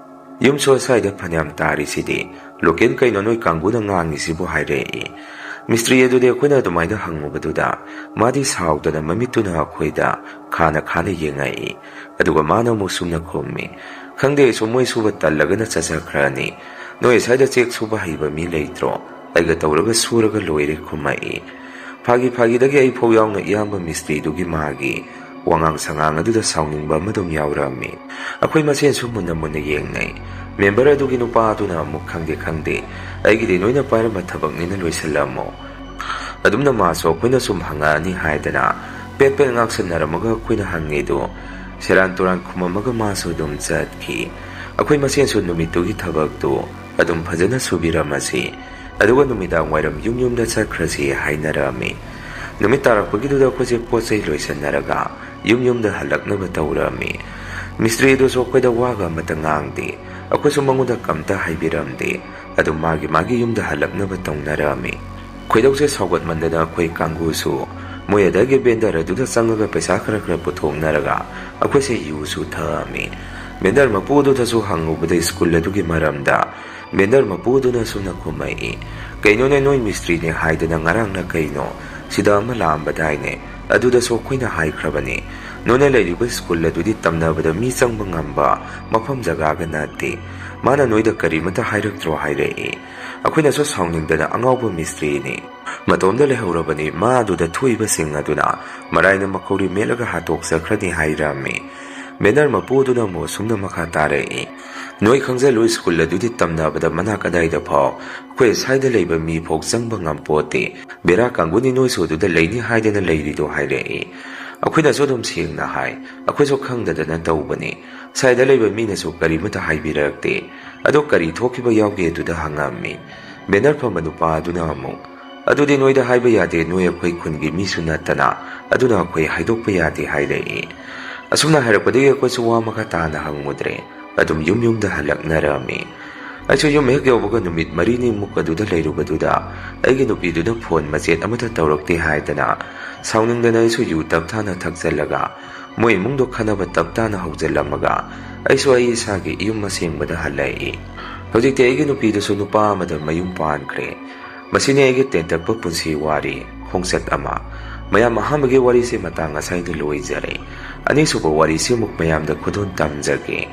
ꯌꯨꯝꯁꯨ ꯑꯁ꯭ꯋꯥꯏꯗ ꯐꯅꯌꯥꯝ ꯇꯥꯔꯤꯁꯤꯗꯤ꯫ ꯂꯣꯀꯦꯜ, ꯀꯩꯅꯣ ꯅꯣꯏ ꯀꯥꯡꯕꯨꯅ ꯉꯥꯡꯉꯤꯁꯤꯕꯨ?" ꯍꯥꯏꯔꯛꯏ꯫ ꯃꯤꯁꯇ꯭ꯔꯤ ꯑꯗꯨꯗꯤ ꯑꯩꯈꯣꯏꯅ ꯑꯗꯨꯃꯥꯏꯅ ꯍꯪꯉꯨꯕꯗꯨꯗ ꯃꯥꯗꯤ ꯁꯥꯎꯗꯅ ꯃꯃꯤꯠꯇꯨꯅ ꯑꯩꯈꯣꯏꯗ ꯈꯥꯅ ꯈꯥꯅ ꯌꯦꯡꯉꯛꯏ꯫ ꯑꯗꯨꯒ ꯃꯥꯅ ꯑꯃꯨꯛ ꯁꯨꯝꯅ ꯈꯨꯝꯃꯤ, "ꯈꯪꯗꯦ, ꯑꯩꯁꯨ ꯃꯣꯏ ꯁꯨꯕ ꯇꯜꯂꯒꯅ ꯆꯠꯆꯈ꯭ꯔꯅꯤ꯫ ꯅꯣꯏ ꯁ꯭ꯋꯥꯏꯗ ꯆꯦꯛ ꯁꯨꯕ ꯍꯩꯕ ꯃꯤ ꯂꯩꯇ꯭ꯔꯣ? ꯑꯩꯒ ꯇꯧꯔꯒ ꯁꯨꯔꯒ ꯂꯣꯏꯔꯦ" ꯈꯨꯝꯃꯛꯏ꯫ ꯐꯥꯒꯤ ꯐꯥꯒꯤꯗꯒꯤ ꯑꯩ ꯐꯥꯎ ꯌꯥꯎꯅ ꯏꯌꯥꯝꯕ ꯃꯤꯁꯇ꯭ꯔꯤꯗꯨꯒꯤ ꯃꯥꯒꯤ ꯋꯥꯉꯥꯡ ꯁꯉꯥꯡ ꯑꯗꯨꯗ ꯁꯥꯎꯅꯤꯡꯕ ꯑꯃ ꯑꯗꯨꯝ ꯌꯥꯎꯔꯝꯃꯤ꯫ ꯑꯩꯈꯣꯏ ꯃꯁꯦꯟꯁꯨ ꯃꯨꯟꯅ ꯃꯨꯟꯅ ꯌꯦꯡꯅꯩ꯫ ꯃꯦꯝꯕꯔ ꯑꯗꯨꯒꯤ ꯅꯨꯄꯥ ꯑꯗꯨꯅ ꯑꯃꯨꯛ, "ꯈꯪꯗꯦ, ꯈꯪꯗꯦ, ꯑꯩꯒꯤꯗꯤ ꯅꯣꯏꯅ ꯄꯥꯏꯔꯝꯕ ꯊꯕꯛꯅꯤꯅ ꯂꯣꯏꯁꯤꯜꯂꯝꯃꯣ"꯫ ꯑꯗꯨꯝꯅ ꯃꯥꯁꯨ ꯑꯩꯈꯣꯏꯅ ꯁꯨꯝ ꯍꯪꯉꯛꯑꯅꯤ ꯍꯥꯏꯗꯅ ꯄꯦꯠ ꯄꯦꯠ ꯉꯥꯛꯁꯟꯅꯔꯝꯃꯒ ꯑꯩꯈꯣꯏꯅ ꯍꯪꯉꯤꯗꯨ ꯁꯦꯔꯥꯟ ꯇꯨꯔꯥꯟ ꯈꯨꯝꯃꯝꯃꯒ ꯃꯥꯁꯨ ꯑꯗꯨꯝ ꯆꯠꯈꯤ꯫ ꯑꯩꯈꯣꯏ ꯃꯁꯦꯟꯁꯨ ꯅꯨꯃꯤꯠꯇꯨꯒꯤ ꯊꯕꯛꯇꯨ ꯑꯗꯨꯝ ꯐꯖꯅ ꯁꯨꯕꯤꯔꯝꯃꯁꯤ, ꯑꯗꯨꯒ ꯅꯨꯃꯤꯗꯥꯡ ꯋꯥꯏꯔꯝ ꯌꯨꯝ ꯌꯨꯝꯗ ꯆꯠꯈ꯭ꯔꯁꯤ ꯍꯥꯏꯅꯔꯝꯃꯤ꯫ ꯅꯨꯃꯤꯠ ꯇꯥꯔꯛꯄꯒꯤꯗꯨꯗ ꯑꯩꯈꯣꯏꯁꯦ ꯄꯣꯠ ꯆꯩ ꯂꯣꯏꯁꯟꯅꯔꯒ ꯌꯨꯝ ꯌꯨꯝꯗ ꯍꯜꯂꯛꯅꯕ ꯇꯧꯔꯝꯃꯤ꯫ ꯃꯤꯁꯇ꯭ꯔꯤ ꯑꯗꯨꯁꯨ ꯑꯩꯈꯣꯏꯗ ꯋꯥꯒ ꯑꯃꯠꯇ ꯉꯥꯡꯗꯦ꯫ ꯑꯩꯈꯣꯏꯁꯨ ꯃꯉꯣꯟꯗ ꯀꯝꯇ ꯍꯥꯏꯕꯤꯔꯝꯗꯦ꯫ ꯑꯗꯨꯝ ꯃꯥꯒꯤ ꯃꯥꯒꯤ ꯌꯨꯝꯗ ꯍꯜꯂꯛꯅꯕ ꯇꯧꯅꯔꯝꯃꯤ꯫ ꯈꯣꯏꯗꯧꯁꯦ ꯁꯥꯎꯒꯠꯃꯟꯗꯅ ꯑꯩꯈꯣꯏ ꯀꯥꯡꯕꯨꯁꯨ ꯃꯣꯏ ꯑꯗꯥꯏꯒꯤ ꯕꯦꯟꯗꯔ ꯑꯗꯨꯗ ꯆꯪꯉꯒ ꯄꯩꯁꯥ ꯈꯔ ꯈꯔ ꯄꯨꯊꯣꯛꯅꯔꯒ ꯑꯩꯈꯣꯏꯁꯦ ꯌꯨꯁꯨ ꯊꯛꯑꯝꯃꯤ꯫ ꯕꯦꯟꯗꯔ ꯃꯄꯨ ꯑꯗꯨꯗꯁꯨ ꯍꯪꯉꯨꯕꯗ ꯁ꯭ꯀꯨꯜ ꯑꯗꯨꯒꯤ ꯃꯔꯝꯗ ꯕꯦꯟꯗꯔ ꯃꯄꯨ ꯑꯗꯨꯅ ꯑꯁꯨꯝꯅ ꯈꯨꯝꯃꯛꯏ, "ꯀꯩꯅꯣꯅꯦ, ꯅꯣꯏ ꯃꯤꯁꯇ꯭ꯔꯤꯅꯦ ꯍꯥꯏꯗꯅ ꯉꯔꯥꯡꯅ ꯀꯩꯅꯣ ꯁꯤꯗ ꯑꯃ ꯂꯥꯛꯑꯝꯕꯗꯥꯏꯅꯦ? ꯑꯗꯨꯗꯁꯨ ꯑꯩꯈꯣꯏꯅ ꯍꯥꯏꯈ꯭ꯔꯕꯅꯤ, ꯅꯣꯏꯅ ꯂꯩꯔꯤꯕ ꯁ꯭ꯀꯨꯜ ꯑꯗꯨꯗꯤ ꯇꯝꯅꯕꯗ ꯃꯤ ꯆꯪꯕ ꯉꯝꯕ ꯃꯐꯝ ꯖꯒꯥꯒ ꯅꯠꯇꯦ꯫ ꯃꯥꯅ ꯅꯣꯏꯗ ꯀꯔꯤꯃꯇ ꯍꯥꯏꯔꯛꯇ꯭ꯔꯣ?" ꯍꯥꯏꯔꯛꯏ꯫ ꯑꯩꯈꯣꯏꯅꯁꯨ ꯁꯥꯎꯅꯤꯡꯗꯅ, "ꯑꯉꯥꯎꯕ ꯃꯤꯁꯇ꯭ꯔꯤꯅꯤ, ꯃꯇꯣꯝꯗ ꯂꯩꯍꯧꯔꯕꯅꯤ, ꯃꯥ ꯑꯗꯨꯗ ꯊꯣꯛꯏꯕꯁꯤꯡ ꯑꯗꯨꯅ ꯃꯔꯥꯏꯅ ꯃꯈꯧꯔꯤ ꯃꯦꯠꯂꯒ ꯍꯥꯠꯇꯣꯛꯆꯈ꯭ꯔꯅꯤ" ꯍꯥꯏꯔꯝꯃꯤ꯫ ꯕꯦꯅꯔ ꯃꯄꯨ ꯑꯗꯨꯅ ꯑꯃꯨꯛ ꯑꯁꯨꯝꯅ ꯃꯈꯥ ꯇꯥꯔꯛꯏ, "ꯅꯣꯏ ꯈꯪꯖꯜꯂꯨ, ꯁ꯭ꯀꯨꯜ ꯑꯗꯨꯗꯤ ꯇꯝꯅꯕꯗ ꯃꯅꯥꯛ ꯀꯗꯥꯏꯗ ꯐꯥꯎ ꯑꯩꯈꯣꯏ ꯁ꯭ꯋꯥꯏꯗ ꯂꯩꯕ ꯃꯤ ꯐꯥꯎ ꯆꯪꯕ ꯉꯝꯄꯣꯠꯇꯦ꯫ ꯕꯦꯔꯥ ꯀꯥꯡꯕꯨꯅꯤ ꯅꯣꯏꯁꯨ ꯑꯗꯨꯗ ꯂꯩꯅꯤ ꯍꯥꯏꯗꯅ ꯂꯩꯔꯤꯗꯣ" ꯍꯥꯏꯔꯛꯏ꯫ ꯑꯩꯈꯣꯏꯅꯁꯨ ꯑꯗꯨꯝ ꯁꯦꯡꯅ ꯍꯥꯏ, "ꯑꯩꯈꯣꯏꯁꯨ ꯈꯪꯗꯗꯅ ꯇꯧꯕꯅꯤ꯫ ꯁ꯭ꯋꯥꯏꯗ ꯂꯩꯕ ꯃꯤꯅꯁꯨ ꯀꯔꯤꯃꯇ ꯍꯥꯏꯕꯤꯔꯛꯇꯦ꯫ ꯑꯗꯣ ꯀꯔꯤ ꯊꯣꯛꯈꯤꯕ ꯌꯥꯎꯒꯦ?" ꯑꯗꯨꯗ ꯍꯪꯉꯝꯃꯤ꯫ ꯕꯦꯅꯔ ꯐꯝꯕ ꯅꯨꯄꯥ ꯑꯗꯨꯅ ꯑꯃꯨꯛ, "ꯑꯗꯨꯗꯤ ꯅꯣꯏꯗ ꯍꯥꯏꯕ ꯌꯥꯗꯦ, ꯅꯣꯏ ꯑꯩꯈꯣꯏ ꯈꯨꯟꯒꯤ ꯃꯤꯁꯨ ꯅꯠꯇꯅ, ꯑꯗꯨꯅ ꯑꯩꯈꯣꯏ ꯍꯥꯏꯗꯣꯛꯄ ꯌꯥꯗꯦ" ꯍꯥꯏꯔꯛꯏ꯫ ꯑꯁꯨꯝꯅ ꯍꯥꯏꯔꯛꯄꯗꯒꯤ ꯑꯩꯈꯣꯏꯁꯨ ꯋꯥ ꯃꯈꯥ ꯇꯥꯅ ꯍꯪꯉꯨꯗ꯭ꯔꯦ, ꯑꯗꯨꯝ ꯌꯨꯝ ꯌꯨꯝꯗ ꯍꯜꯂꯛꯅꯔꯝꯃꯤ꯫ ꯑꯩꯁꯨ ꯌꯨꯝ ꯍꯦꯛ ꯌꯧꯕꯒ ꯅꯨꯃꯤꯠ ꯃꯔꯤꯅꯤꯃꯨꯛ ꯑꯗꯨꯗ ꯂꯩꯔꯨꯕꯗꯨꯗ ꯑꯩꯒꯤ ꯅꯨꯄꯤꯗꯨꯗ ꯐꯣꯟ ꯃꯆꯦꯠ ꯑꯃꯠꯇ ꯇꯧꯔꯛꯇꯦ ꯍꯥꯏꯗꯅ ꯁꯥꯎꯅꯤꯡꯗꯅ ꯑꯩꯁꯨ ꯌꯨ ꯇꯞ ꯊꯥꯅ ꯊꯛꯆꯜꯂꯒ ꯃꯣꯏ ꯏꯃꯨꯡꯗꯣ ꯈꯟꯅꯕ ꯇꯞ ꯇꯥꯅ ꯍꯧꯖꯤꯜꯂꯝꯃꯒ ꯑꯩꯁꯨ ꯑꯩ ꯏꯁꯥꯒꯤ ꯌꯨꯝ ꯑꯁꯦꯡꯕꯗ ꯍꯜꯂꯛꯏ꯫ ꯍꯧꯖꯤꯛꯇꯤ ꯑꯩꯒꯤ ꯅꯨꯄꯤꯗꯨꯁꯨ ꯅꯨꯄꯥ ꯑꯃꯗ ꯃꯌꯨꯝ ꯄꯥꯟꯈ꯭ꯔꯦ꯫ ꯃꯁꯤꯅꯤ ꯑꯩꯒꯤ ꯇꯦꯟꯇꯛꯄ ꯄꯨꯟꯁꯤ ꯋꯥꯔꯤ ꯈꯣꯡꯆꯠ ꯑꯃ꯫ ꯃꯌꯥꯝ, ꯑꯍꯥꯟꯕꯒꯤ ꯋꯥꯔꯤꯁꯦ ꯃꯇꯥꯡ ꯑꯁꯥꯏꯗ ꯂꯣꯏꯖꯔꯦ꯫ ꯑꯅꯤꯁꯨꯕ ꯋꯥꯔꯤꯁꯤꯃꯨꯛ ꯃꯌꯥꯝꯗ ꯈꯨꯗꯣꯜ ꯇꯝꯖꯒꯦ꯫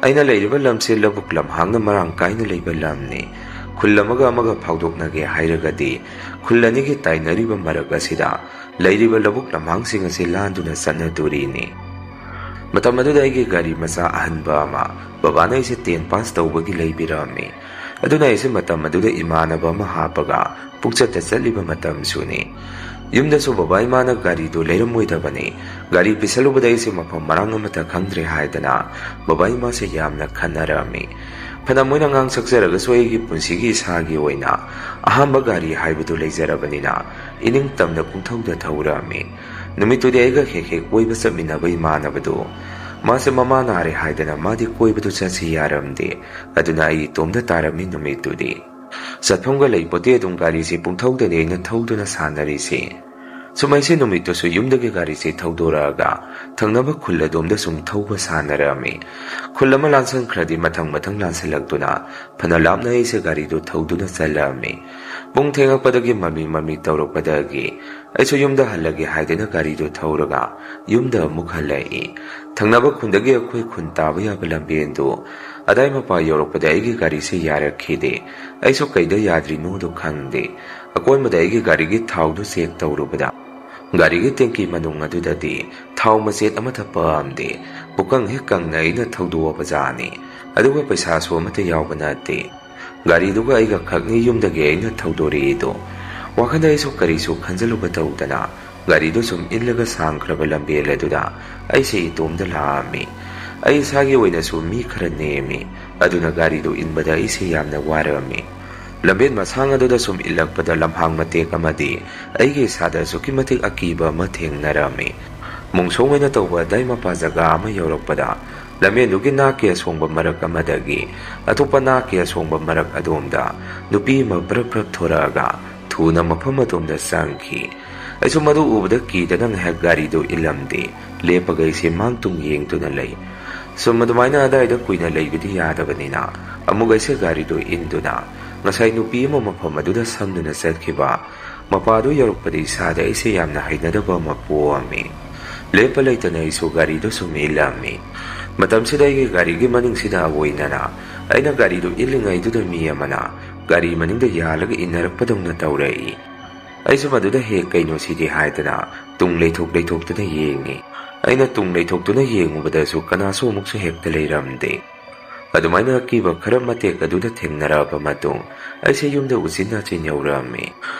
ꯑꯩꯅ ꯂꯩꯔꯤꯕ ꯂꯝꯁꯦ ꯂꯧꯕꯨꯛ ꯂꯝꯍꯥꯡꯅ ꯃꯔꯥꯡ ꯀꯥꯏꯅ ꯂꯩꯕ ꯂꯝꯅꯤ꯫ ꯈꯨꯜ ꯑꯃꯒ ꯑꯃꯒ ꯐꯥꯎꯗꯣꯛꯅꯒꯦ ꯍꯥꯏꯔꯒꯗꯤ ꯈꯨꯜ ꯑꯅꯤꯒꯤ ꯇꯥꯏꯅꯔꯤꯕ ꯃꯔꯛ ꯑꯁꯤꯗ ꯂꯩꯔꯤꯕ ꯂꯧꯕꯨꯛ ꯂꯝꯍꯥꯡꯁꯤꯡ ꯑꯁꯤ ꯂꯥꯟꯗꯨꯅ ꯆꯠꯅꯗꯣꯔꯤꯅꯤ꯫ ꯃꯇꯝ ꯑꯗꯨꯗ ꯑꯩꯒꯤ ꯒꯥꯔꯤ ꯃꯆꯥ ꯑꯍꯟꯕ ꯑꯃ ꯕꯕꯥꯅ ꯑꯩꯁꯦ ꯇꯦꯟ ꯄꯥꯁ ꯇꯧꯕꯒꯤ ꯂꯩꯕꯤꯔꯝꯃꯤ꯫ ꯑꯗꯨꯅ ꯑꯩꯁꯦ ꯃꯇꯝ ꯑꯗꯨꯗ ꯏꯃꯥꯟꯅꯕ ꯑꯃ ꯍꯥꯞꯄꯒ ꯄꯨꯡꯆꯠꯇ ꯆꯠꯂꯤꯕ ꯃꯇꯝꯁꯨꯅꯤ꯫ ꯌꯨꯝꯗꯁꯨ ꯕꯕꯥ ꯏꯃꯥꯅ ꯒꯥꯔꯤꯗꯨ ꯂꯩꯔꯝꯃꯣꯏꯗꯕꯅꯤ꯫ ꯒꯥꯔꯤ ꯄꯤꯁꯜꯂꯨꯕꯗ ꯑꯩꯁꯦ ꯃꯐꯝ ꯃꯔꯥꯡ ꯑꯃꯠꯇ ꯈꯪꯗ꯭ꯔꯦ ꯍꯥꯏꯗꯅ ꯕꯕꯥ ꯏꯃꯥꯁꯦ ꯌꯥꯝꯅ ꯈꯟꯅꯔꯝꯃꯤ꯫ ꯐꯅ ꯃꯣꯏꯅ ꯉꯥꯡ ꯁꯛꯆꯔꯒꯁꯨ ꯑꯩꯒꯤ ꯄꯨꯟꯁꯤꯒꯤ ꯏꯁꯥꯒꯤ ꯑꯣꯏꯅ ꯑꯍꯥꯟꯕ ꯒꯥꯔꯤ ꯍꯥꯏꯕꯗꯨ ꯂꯩꯖꯔꯕꯅꯤꯅ ꯏꯅꯤꯡ ꯇꯝꯅ ꯄꯨꯡꯊꯧꯗ ꯊꯧꯔꯛꯑꯝꯃꯤ꯫ ꯅꯨꯃꯤꯠꯇꯨꯗꯤ ꯑꯩꯒ ꯍꯦꯛ ꯍꯦꯛ ꯀꯣꯏꯕ ꯆꯠꯃꯤꯟꯅꯕ ꯏꯃꯥꯟꯅꯕꯗꯨ, ꯃꯥꯁꯦ ꯃꯃꯥ ꯅꯥꯔꯦ ꯍꯥꯏꯗꯅ ꯃꯥꯗꯤ ꯀꯣꯏꯕꯗꯨ ꯆꯠꯁꯤ ꯌꯥꯔꯝꯗꯦ꯫ ꯑꯗꯨꯅ ꯑꯩ ꯏꯇꯣꯝꯗ ꯇꯥꯔꯝꯃꯤ ꯅꯨꯃꯤꯠꯇꯨꯗꯤ꯫ ꯆꯠꯐꯝꯒ ꯂꯩꯄꯣꯠꯇꯦ, ꯑꯗꯨꯝ ꯒꯥꯔꯤꯁꯦ ꯄꯨꯡꯊꯧꯗꯅꯤ ꯑꯩꯅ ꯊꯧꯗꯨꯅ ꯁꯥꯟꯅꯔꯤꯁꯦ꯫ ꯁꯨꯝ ꯑꯩꯁꯦ ꯅꯨꯃꯤꯠꯇꯨꯁꯨ ꯌꯨꯝꯗꯒꯤ ꯒꯥꯔꯤꯁꯦ ꯊꯧꯗꯣꯔꯛꯑꯒ ꯊꯪꯅꯕ ꯈꯨꯜ ꯑꯗꯣꯝꯗ ꯁꯨꯝ ꯊꯧꯕ ꯁꯥꯟꯅꯔꯛꯑꯝꯃꯤ꯫ ꯈꯨꯜ ꯑꯃ ꯂꯥꯟꯁꯟꯈ꯭ꯔꯗꯤ ꯃꯊꯪ ꯃꯊꯪ ꯂꯥꯟꯁꯤꯜꯂꯛꯇꯨꯅ ꯐꯅ ꯂꯥꯞꯅ ꯑꯩꯁꯦ ꯒꯥꯔꯤꯗꯨ ꯊꯧꯗꯨꯅ ꯆꯠꯂꯛꯑꯝꯃꯤ꯫ ꯄꯨꯡ ꯊꯦꯡꯉꯛꯄꯗꯒꯤ ꯃꯃꯤ ꯃꯃꯤ ꯇꯧꯔꯛꯄꯗꯒꯤ ꯑꯩꯁꯨ ꯌꯨꯝꯗ ꯍꯜꯂꯒꯦ ꯍꯥꯏꯗꯨꯅ ꯒꯥꯔꯤꯗꯨ ꯊꯧꯔꯒ ꯌꯨꯝꯗ ꯑꯃꯨꯛ ꯍꯜꯂꯛꯏ꯫ ꯊꯪꯅꯕ ꯈꯨꯟꯗꯒꯤ ꯑꯩꯈꯣꯏ ꯈꯨꯟ ꯇꯥꯕ ꯌꯥꯕ ꯂꯝꯕꯦꯟꯗꯨ ꯑꯗꯥꯏ ꯃꯄꯥ ꯌꯧꯔꯛꯄꯗ ꯑꯩꯒꯤ ꯒꯥꯔꯤꯁꯦ ꯌꯥꯔꯛꯈꯤꯗꯦ꯫ ꯑꯩꯁꯨ ꯀꯩꯗ ꯌꯥꯗ꯭ꯔꯤꯅꯣꯗꯨ ꯈꯪꯗꯦ꯫ ꯑꯀꯣꯟꯕꯗ ꯑꯩꯒꯤ ꯒꯥꯔꯤꯒꯤ ꯊꯥꯎꯗꯨ ꯆꯦꯛ ꯇꯧꯔꯨꯕꯗ ꯒꯥꯔꯤꯒꯤ ꯇꯦꯡꯀꯤ ꯃꯅꯨꯡ ꯑꯗꯨꯗꯗꯤ ꯊꯥꯎ ꯃꯆꯦꯠ ꯑꯃꯠꯇ ꯄꯛꯑꯝꯗꯦ꯫ ꯄꯨꯀꯪ ꯍꯦꯛ ꯀꯪꯅ ꯑꯩꯅ ꯊꯧꯗꯣꯛꯑꯕꯖꯥꯠꯅꯤ꯫ ꯑꯗꯨꯒ ꯄꯩꯁꯥꯁꯨ ꯑꯃꯠꯇ ꯌꯥꯎꯕ ꯅꯠꯇꯦ꯫ ꯒꯥꯔꯤꯗꯨꯒ ꯑꯩꯒ ꯈꯛꯅꯤ ꯌꯨꯝꯗꯒꯤ ꯑꯩꯅ ꯊꯧꯗꯣꯔꯛꯏꯗꯣ꯫ ꯋꯥꯈꯜꯗ ꯑꯩꯁꯨ ꯀꯔꯤꯁꯨ ꯈꯟꯖꯜꯂꯨꯕ ꯇꯧꯗꯅ ꯒꯥꯔꯤꯗꯨ ꯁꯨꯝ ꯏꯜꯂꯒ ꯁꯥꯡꯈ꯭ꯔꯕ ꯂꯝꯕꯦꯜ ꯑꯗꯨꯗ ꯑꯩꯁꯦ ꯏꯇꯣꯝꯗ ꯂꯥꯛꯑꯝꯃꯤ꯫ ꯑꯩ ꯏꯁꯥꯒꯤ ꯑꯣꯏꯅꯁꯨ ꯃꯤ ꯈꯔ ꯅꯦꯝꯃꯤ, ꯑꯗꯨꯅ ꯒꯥꯔꯤꯗꯨ ꯏꯟꯕꯗ ꯑꯩꯁꯦ ꯌꯥꯝꯅ ꯋꯥꯔꯛꯑꯝꯃꯤ꯫ ꯂꯝꯕꯦꯟ ꯃꯁꯥꯡ ꯑꯗꯨꯗ ꯁꯨꯝ ꯏꯜꯂꯛꯄꯗ ꯂꯝꯍꯥꯡ ꯃꯇꯦꯛ ꯑꯃꯗꯤ ꯑꯩꯒꯤ ꯏꯁꯥꯗ ꯑꯁꯨꯛꯀꯤ ꯃꯇꯤꯛ ꯑꯀꯤꯕ ꯑꯃ ꯊꯦꯡꯅꯔꯝꯃꯤ꯫ ꯃꯣꯡꯁꯣꯡ ꯑꯣꯏꯅ ꯇꯧꯕ ꯑꯗꯥꯏ ꯃꯄꯥ ꯖꯒꯥ ꯑꯃ ꯌꯧꯔꯛꯄꯗ ꯂꯝꯕꯦꯟꯗꯨꯒꯤ ꯅꯥꯛꯀꯤ ꯑꯁꯣꯡꯕ ꯃꯔꯛ ꯑꯃꯗꯒꯤ ꯑꯇꯣꯞꯄ ꯅꯥꯛꯀꯤ ꯑꯁꯣꯡꯕ ꯃꯔꯛ ꯑꯗꯣꯝꯗ ꯅꯨꯄꯤ ꯑꯃ ꯕ꯭ꯔꯞ ꯕ꯭ꯔꯞ ꯊꯣꯔꯛꯑꯒ ꯊꯨꯅ ꯃꯐꯝ ꯑꯗꯣꯝꯗ ꯆꯪꯈꯤ꯫ ꯑꯩꯁꯨ ꯃꯗꯨ ꯎꯕꯗ ꯀꯤꯗꯅ ꯉꯥꯏꯍꯥꯛ ꯒꯥꯔꯤꯗꯨ ꯏꯜꯂꯝꯗꯦ꯫ ꯂꯦꯞꯄꯒ ꯑꯩꯁꯦ ꯃꯥꯡ ꯇꯨꯡ ꯌꯦꯡꯗꯨꯅ ꯂꯩ꯫ ꯁꯨꯝ ꯑꯗꯨꯃꯥꯏꯅ ꯑꯗꯥꯏꯗ ꯀꯨꯏꯅ ꯂꯩꯕꯗꯤ ꯌꯥꯗꯕꯅꯤꯅ ꯑꯃꯨꯛ ꯑꯩꯁꯦ ꯒꯥꯔꯤꯗꯨ ꯏꯟꯗꯨꯅ ꯉꯁꯥꯏ ꯅꯨꯄꯤ ꯑꯃ ꯃꯐꯝ ꯑꯗꯨꯗ ꯁꯝꯗꯨꯅ ꯆꯠꯈꯤꯕ ꯃꯄꯥꯗꯨ ꯌꯧꯔꯛꯄꯗ ꯏꯁꯥꯗ ꯑꯩꯁꯦ ꯌꯥꯝꯅ ꯍꯩꯅꯗꯕ ꯑꯃ ꯄꯣꯛꯑꯝꯃꯤ꯫ ꯂꯦꯞꯄ ꯂꯩꯇꯅ ꯑꯩꯁꯨ ꯒꯥꯔꯤꯗꯨ ꯁꯨꯝ ꯏꯜꯂꯝꯃꯤ꯫ ꯃꯇꯝꯁꯤꯗ ꯑꯩꯒꯤ ꯒꯥꯔꯤꯒꯤ ꯃꯅꯤꯡꯁꯤꯗ ꯑꯣꯏꯅꯅ ꯑꯩꯅ ꯒꯥꯔꯤꯗꯨ ꯏꯜꯂꯤꯉꯩꯗꯨꯗ ꯃꯤ ꯑꯃꯅ ꯒꯥꯔꯤ ꯃꯅꯤꯡꯗ ꯌꯥꯜꯂꯒ ꯏꯟꯅꯔꯛꯄꯗꯧꯅ ꯇꯧꯔꯛꯏ꯫ ꯑꯩꯁꯨ ꯃꯗꯨꯗ ꯍꯦꯛ ꯀꯩꯅꯣ ꯁꯤꯗꯤ ꯍꯥꯏꯗꯅ ꯇꯨꯡ ꯂꯩꯊꯣꯛ ꯂꯩꯊꯣꯛꯇꯨꯅ ꯌꯦꯡꯉꯤ꯫ ꯑꯩꯅ ꯇꯨꯡ ꯂꯩꯊꯣꯛꯇꯨꯅ ꯌꯦꯡꯉꯨꯕꯗꯁꯨ ꯀꯅꯥꯁꯨ ꯑꯃꯨꯛꯁꯨ ꯍꯦꯛꯇ ꯂꯩꯔꯝꯗꯦ꯫ ꯑꯗꯨꯃꯥꯏꯅ ꯑꯀꯤꯕ ꯈꯔ ꯃꯇꯦꯛ ꯑꯗꯨꯗ ꯊꯦꯡꯅꯔꯛꯑꯕ ꯃꯇꯨꯡ ꯑꯩꯁꯦ ꯌꯨꯝꯗ ꯎꯆꯤꯟ ꯅꯥꯆꯤꯟ ꯌꯧꯔꯛꯑꯝꯃꯤ꯫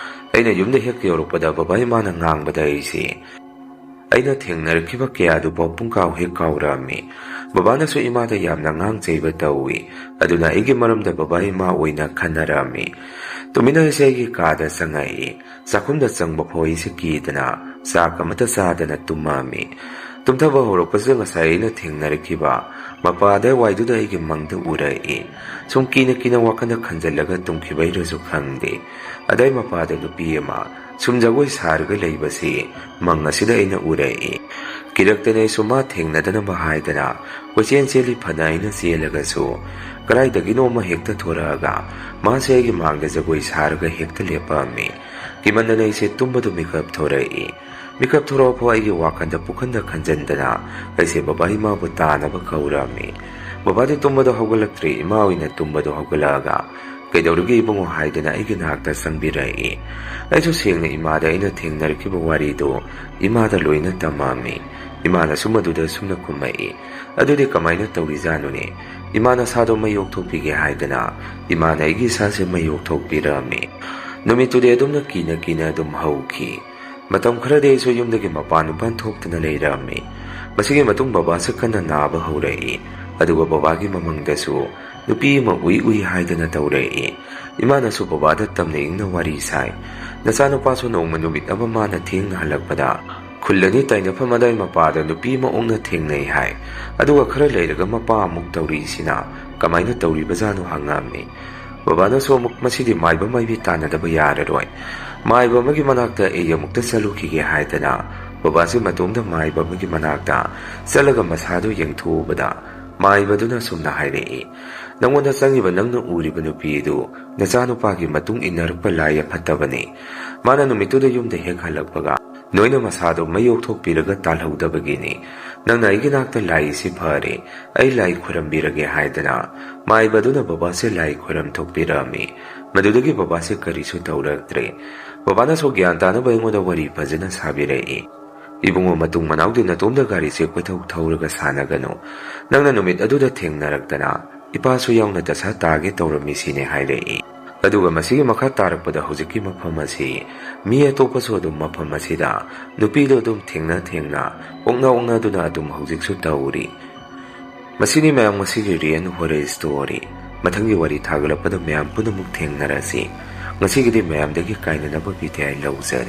ꯑꯩꯅ ꯌꯨꯝꯗ ꯍꯦꯛ ꯌꯧꯔꯛꯄꯗ ꯕꯕꯥ ꯏꯃꯥꯅ ꯉꯥꯡꯕꯗ ꯑꯩꯁꯦ ꯑꯩꯅ ꯊꯦꯡꯅꯔꯛꯈꯤꯕ ꯀꯌꯥꯗꯨꯐꯥꯎ ꯄꯨꯡꯀꯥꯎ ꯍꯦꯛ ꯀꯥꯎꯔꯛꯑꯝꯃꯤ꯫ ꯕꯕꯥꯅꯁꯨ ꯏꯃꯥꯗ ꯌꯥꯝꯅ ꯉꯥꯡ ꯆꯩꯕ ꯇꯧꯏ꯫ ꯑꯗꯨꯅ ꯑꯩꯒꯤ ꯃꯔꯝꯗ ꯕꯕꯥ ꯏꯃꯥ ꯑꯣꯏꯅ ꯈꯟꯅꯔꯛꯑꯝꯃꯤ꯫ ꯇꯨꯃꯤꯟꯅ ꯑꯩꯁꯦ ꯑꯩꯒꯤ ꯀꯥꯗ ꯆꯪꯉꯛꯏ꯫ ꯆꯥꯛꯈꯨꯝꯗ ꯆꯪꯕ ꯐꯥꯎ ꯑꯩꯁꯦ ꯀꯤꯗꯅ ꯆꯥꯛ ꯑꯃꯠꯇ ꯆꯥꯗꯅ ꯇꯨꯝꯃꯛꯑꯝꯃꯤ꯫ ꯇꯨꯝꯊꯕ ꯍꯧꯔꯛꯄꯁꯤꯗ ꯉꯁꯥꯏ ꯑꯩꯅ ꯊꯦꯡꯅꯔꯛꯈꯤꯕ ꯃꯄꯥ ꯑꯗꯥꯏꯋꯥꯏꯗꯨꯗ ꯑꯩꯒꯤ ꯃꯪꯗ ꯎꯔꯛꯏ꯫ ꯁꯨꯝ ꯀꯤꯅ ꯀꯤꯅ ꯋꯥꯈꯜꯗ ꯈꯟꯖꯤꯜꯂꯒ ꯇꯨꯝꯈꯤꯕꯩꯔꯁꯨ ꯈꯪꯗꯦ, ꯑꯗꯥꯏ ꯃꯄꯥꯗ ꯅꯨꯄꯤ ꯑꯃ ꯁꯨꯝ ꯖꯒꯣꯏ ꯁꯥꯔꯒ ꯂꯩꯕꯁꯤ ꯃꯪ ꯑꯁꯤꯗ ꯑꯩꯅ ꯎꯔꯛꯏ꯫ ꯀꯤꯔꯛꯇꯅ ꯑꯩꯁꯨ ꯃꯥ ꯊꯦꯡꯅꯗꯅꯕ ꯍꯥꯏꯗꯅ ꯀꯣꯏꯆꯦꯟ ꯆꯦꯜꯂꯤ꯫ ꯐꯅ ꯑꯩꯅ ꯆꯦꯜꯂꯒꯁꯨ ꯀꯗꯥꯏꯗꯒꯤꯅꯣ ꯑꯃ ꯍꯦꯛꯇ ꯊꯣꯔꯛꯑꯒ ꯃꯥꯁꯦ ꯑꯩꯒꯤ ꯃꯥꯡꯗ ꯖꯒꯣꯏ ꯁꯥꯔꯒ ꯍꯦꯛꯇ ꯂꯦꯞꯄꯝꯃꯤ꯫ ꯀꯤꯃꯟꯗꯅ ꯑꯩꯁꯦ ꯇꯨꯝꯕꯗꯨ ꯃꯤꯀꯞ ꯊꯣꯔꯛꯏ꯫ ꯃꯤꯀꯞ ꯊꯣꯔꯛꯑꯐꯥꯎ ꯑꯩꯒꯤ ꯋꯥꯈꯜꯗ ꯄꯨꯈꯟꯗ ꯈꯟꯖꯟꯗꯅ ꯑꯩꯁꯦ ꯕꯕꯥ ꯏꯃꯥꯕꯨ ꯇꯥꯅꯕ ꯀꯧꯔꯝꯃꯤ꯫ ꯕꯕꯥꯗꯤ ꯇꯨꯝꯕꯗꯣ ꯍꯧꯒꯠꯂꯛꯇ꯭ꯔꯤ꯫ ꯏꯃꯥ ꯑꯣꯏꯅ ꯇꯨꯝꯕꯗꯣ ꯍꯧꯒꯠꯂꯛꯑꯒ, "ꯀꯩꯗꯧꯔꯒꯦ ꯏꯕꯨꯡꯉꯣ?" ꯍꯥꯏꯗꯅ ꯑꯩꯒꯤ ꯅꯥꯛꯇ ꯆꯪꯕꯤꯔꯛꯏ꯫ ꯑꯩꯁꯨ ꯁꯦꯡꯅ ꯏꯃꯥꯗ ꯑꯩꯅ ꯊꯦꯡꯅꯔꯛꯈꯤꯕ ꯋꯥꯔꯤꯗꯨ ꯏꯃꯥꯗ ꯂꯣꯏꯅ ꯇꯝꯃꯝꯃꯤ꯫ ꯏꯃꯥꯅꯁꯨ ꯃꯗꯨꯗ ꯁꯨꯝꯅ ꯈꯨꯝꯃꯛꯏ, "ꯑꯗꯨꯗꯤ ꯀꯃꯥꯏꯅ ꯇꯧꯔꯤꯖꯥꯠꯅꯣꯅꯦ? ꯏꯃꯥ ꯅꯁꯥꯗꯣ ꯃꯩ ꯑꯣꯛꯊꯣꯛꯄꯤꯒꯦ" ꯍꯥꯏꯗꯅ ꯏꯃꯥꯅ ꯑꯩꯒꯤ ꯏꯁꯥꯁꯦ ꯃꯩ ꯑꯣꯛꯊꯣꯛꯄꯤꯔꯝꯃꯤ꯫ ꯅꯨꯃꯤꯠꯇꯨꯗꯤ ꯑꯗꯨꯝꯅ ꯀꯤꯅ ꯀꯤꯅ ꯑꯗꯨꯝ ꯍꯧꯈꯤ꯫ ꯃꯇꯝ ꯈꯔꯗꯤ ꯑꯩꯁꯨ ꯌꯨꯝꯗꯒꯤ ꯃꯄꯥꯟ ꯃꯄꯥꯟ ꯊꯣꯛꯇꯅ ꯂꯩꯔꯝꯃꯤ꯫ ꯃꯁꯤꯒꯤ ꯃꯇꯨꯡ ꯕꯕꯥꯁꯦ ꯀꯟꯅ ꯅꯥꯕ ꯍꯧꯔꯛꯏ꯫ ꯑꯗꯨꯒ ꯕꯕꯥꯒꯤ ꯃꯃꯪꯗꯁꯨ ꯅꯨꯄꯤ ꯑꯃ ꯎꯏ ꯎꯏ ꯍꯥꯏꯗꯅ ꯇꯧꯔꯛꯏ꯫ ꯏꯃꯥꯅꯁꯨ ꯕꯕꯥꯗ ꯇꯝꯅ ꯏꯪꯅ ꯋꯥꯔꯤ ꯁꯥꯏ꯫ "ꯅꯆꯥꯅꯨꯄꯥꯁꯨ ꯅꯣꯡꯃ ꯅꯨꯃꯤꯠ ꯑꯃ ꯃꯥꯅ ꯊꯦꯡꯅ ꯍꯜꯂꯛꯄꯗ ꯈꯨꯜ ꯑꯅꯤ ꯇꯥꯏꯅꯐꯝ ꯑꯗꯥꯏ ꯃꯄꯥꯗ ꯅꯨꯄꯤ ꯑꯃ ꯑꯣꯛꯅ ꯊꯦꯡꯅꯩ ꯍꯥꯏ꯫ ꯑꯗꯨꯒ ꯈꯔ ꯂꯩꯔꯒ ꯃꯄꯥ ꯑꯃꯨꯛ ꯇꯧꯔꯤꯁꯤꯅ ꯀꯃꯥꯏꯅ ꯇꯧꯔꯤꯕꯖꯥꯠꯅꯣ?" ꯍꯪꯉꯛꯑꯝꯃꯤ꯫ ꯕꯕꯥꯅꯁꯨ ꯑꯃꯨꯛ, "ꯃꯁꯤꯗꯤ ꯃꯥꯏꯕ ꯃꯥꯏꯕꯤ ꯇꯥꯟꯅꯗꯕ ꯌꯥꯔꯔꯣꯏ꯫ ꯃꯥꯏꯕ ꯑꯃꯒꯤ ꯃꯅꯥꯛꯇ ꯑꯩ ꯑꯃꯨꯛꯇ ꯆꯠꯂꯨꯈꯤꯒꯦ" ꯍꯥꯏꯗꯅ ꯕꯕꯥꯁꯦ ꯃꯇꯣꯝꯗ ꯃꯥꯏꯕ ꯑꯃꯒꯤ ꯃꯅꯥꯛꯇ ꯆꯠꯂꯒ ꯃꯁꯥꯗꯨ ꯌꯦꯡꯊꯣꯛꯎꯕꯗ ꯃꯥꯏꯕꯗꯨꯅ ꯑꯁꯨꯝꯅ ꯍꯥꯏꯔꯛꯏ, ꯅꯪꯉꯣꯟꯗ ꯆꯪꯉꯤꯕ ꯅꯪꯅ ꯎꯔꯤꯕ ꯅꯨꯄꯤ ꯑꯗꯨ ꯅꯆꯥꯅꯨꯄꯥꯒꯤ ꯃꯇꯨꯡ ꯏꯟꯅꯔꯛꯄ ꯂꯥꯏ ꯑꯐꯠꯇꯕꯅꯤ꯫ ꯃꯥꯅ ꯅꯨꯃꯤꯠꯇꯨꯗ ꯌꯨꯝꯗ ꯍꯦꯛ ꯍꯜꯂꯛꯄꯒ ꯅꯣꯏꯅ ꯃꯁꯥꯗꯣ ꯃꯩ ꯑꯣꯛꯊꯣꯛꯄꯤꯔꯒ ꯇꯥꯜꯍꯧꯗꯕꯒꯤꯅꯤ꯫ ꯅꯪꯅ ꯑꯩꯒꯤ ꯅꯥꯛꯇ ꯂꯥꯛꯏꯁꯤ ꯐꯔꯦ, ꯑꯩ ꯂꯥꯏ ꯈꯣꯏꯔꯝꯕꯤꯔꯒꯦ ꯍꯥꯏꯗꯅ ꯃꯥꯏꯕ ꯑꯗꯨꯅ ꯕꯕꯥꯁꯦ ꯂꯥꯏ ꯈꯣꯏꯔꯝ ꯊꯣꯛꯄꯤꯔꯛꯑꯝꯃꯤ꯫ ꯃꯗꯨꯗꯒꯤ ꯕꯕꯥꯁꯦ ꯀꯔꯤꯁꯨ ꯇꯧꯔꯛꯇ꯭ꯔꯦ꯫ ꯕꯕꯥꯅꯁꯨ ꯒ꯭ꯌꯥꯟ ꯇꯥꯅꯕ ꯑꯩꯉꯣꯟꯗ ꯋꯥꯔꯤ ꯐꯖꯅ ꯁꯥꯕꯤꯔꯛꯏ꯫ "ꯏꯕꯨꯡꯉꯣ, ꯃꯇꯨꯡ ꯃꯅꯥꯎꯗꯤ ꯅꯇꯣꯝꯗ ꯒꯥꯔꯤꯁꯦ ꯀꯣꯏꯊꯧ ꯊꯧꯔꯒ ꯁꯥꯟꯅꯒꯅꯨ꯫ ꯅꯪꯅ ꯅꯨꯃꯤꯠ ꯑꯗꯨꯗ ꯊꯦꯡꯅꯔꯛꯇꯅ ꯏꯄꯥꯁꯨ ꯌꯥꯎꯅ ꯗꯁꯥ ꯇꯥꯒꯦ ꯇꯧꯔꯝꯃꯤꯁꯤꯅꯦ" ꯍꯥꯏꯔꯛꯏ꯫ ꯑꯗꯨꯒ ꯃꯁꯤꯒꯤ ꯃꯈꯥ ꯇꯥꯔꯛꯄꯗ ꯍꯧꯖꯤꯛꯀꯤ ꯃꯐꯝ ꯑꯁꯤ ꯃꯤ ꯑꯇꯣꯞꯄꯁꯨ ꯑꯗꯨꯝ ꯃꯐꯝ ꯑꯁꯤꯗ ꯅꯨꯄꯤꯗꯣ ꯑꯗꯨꯝ ꯊꯦꯡꯅ ꯊꯦꯡꯅ, ꯑꯣꯛꯅ ꯑꯣꯛꯅꯗꯨꯅ ꯑꯗꯨꯝ ꯍꯧꯖꯤꯛꯁꯨ ꯇꯧꯔꯤ꯫ ꯃꯁꯤꯅꯤ ꯃꯌꯥꯝ ꯉꯁꯤꯒꯤ Real Horror Story꯫ ꯃꯊꯪꯒꯤ ꯋꯥꯔꯤ ꯊꯥꯒꯠꯂꯛꯄꯗ ꯃꯌꯥꯝ ꯄꯨꯝꯅꯃꯛ ꯊꯦꯡꯅꯔꯁꯤ꯫ ꯉꯁꯤꯒꯤꯗꯤ ꯃꯌꯥꯝꯗꯒꯤ ꯀꯥꯏꯅꯅꯕ ꯕꯤꯗꯥꯏ ꯂꯧꯖꯔꯤ꯫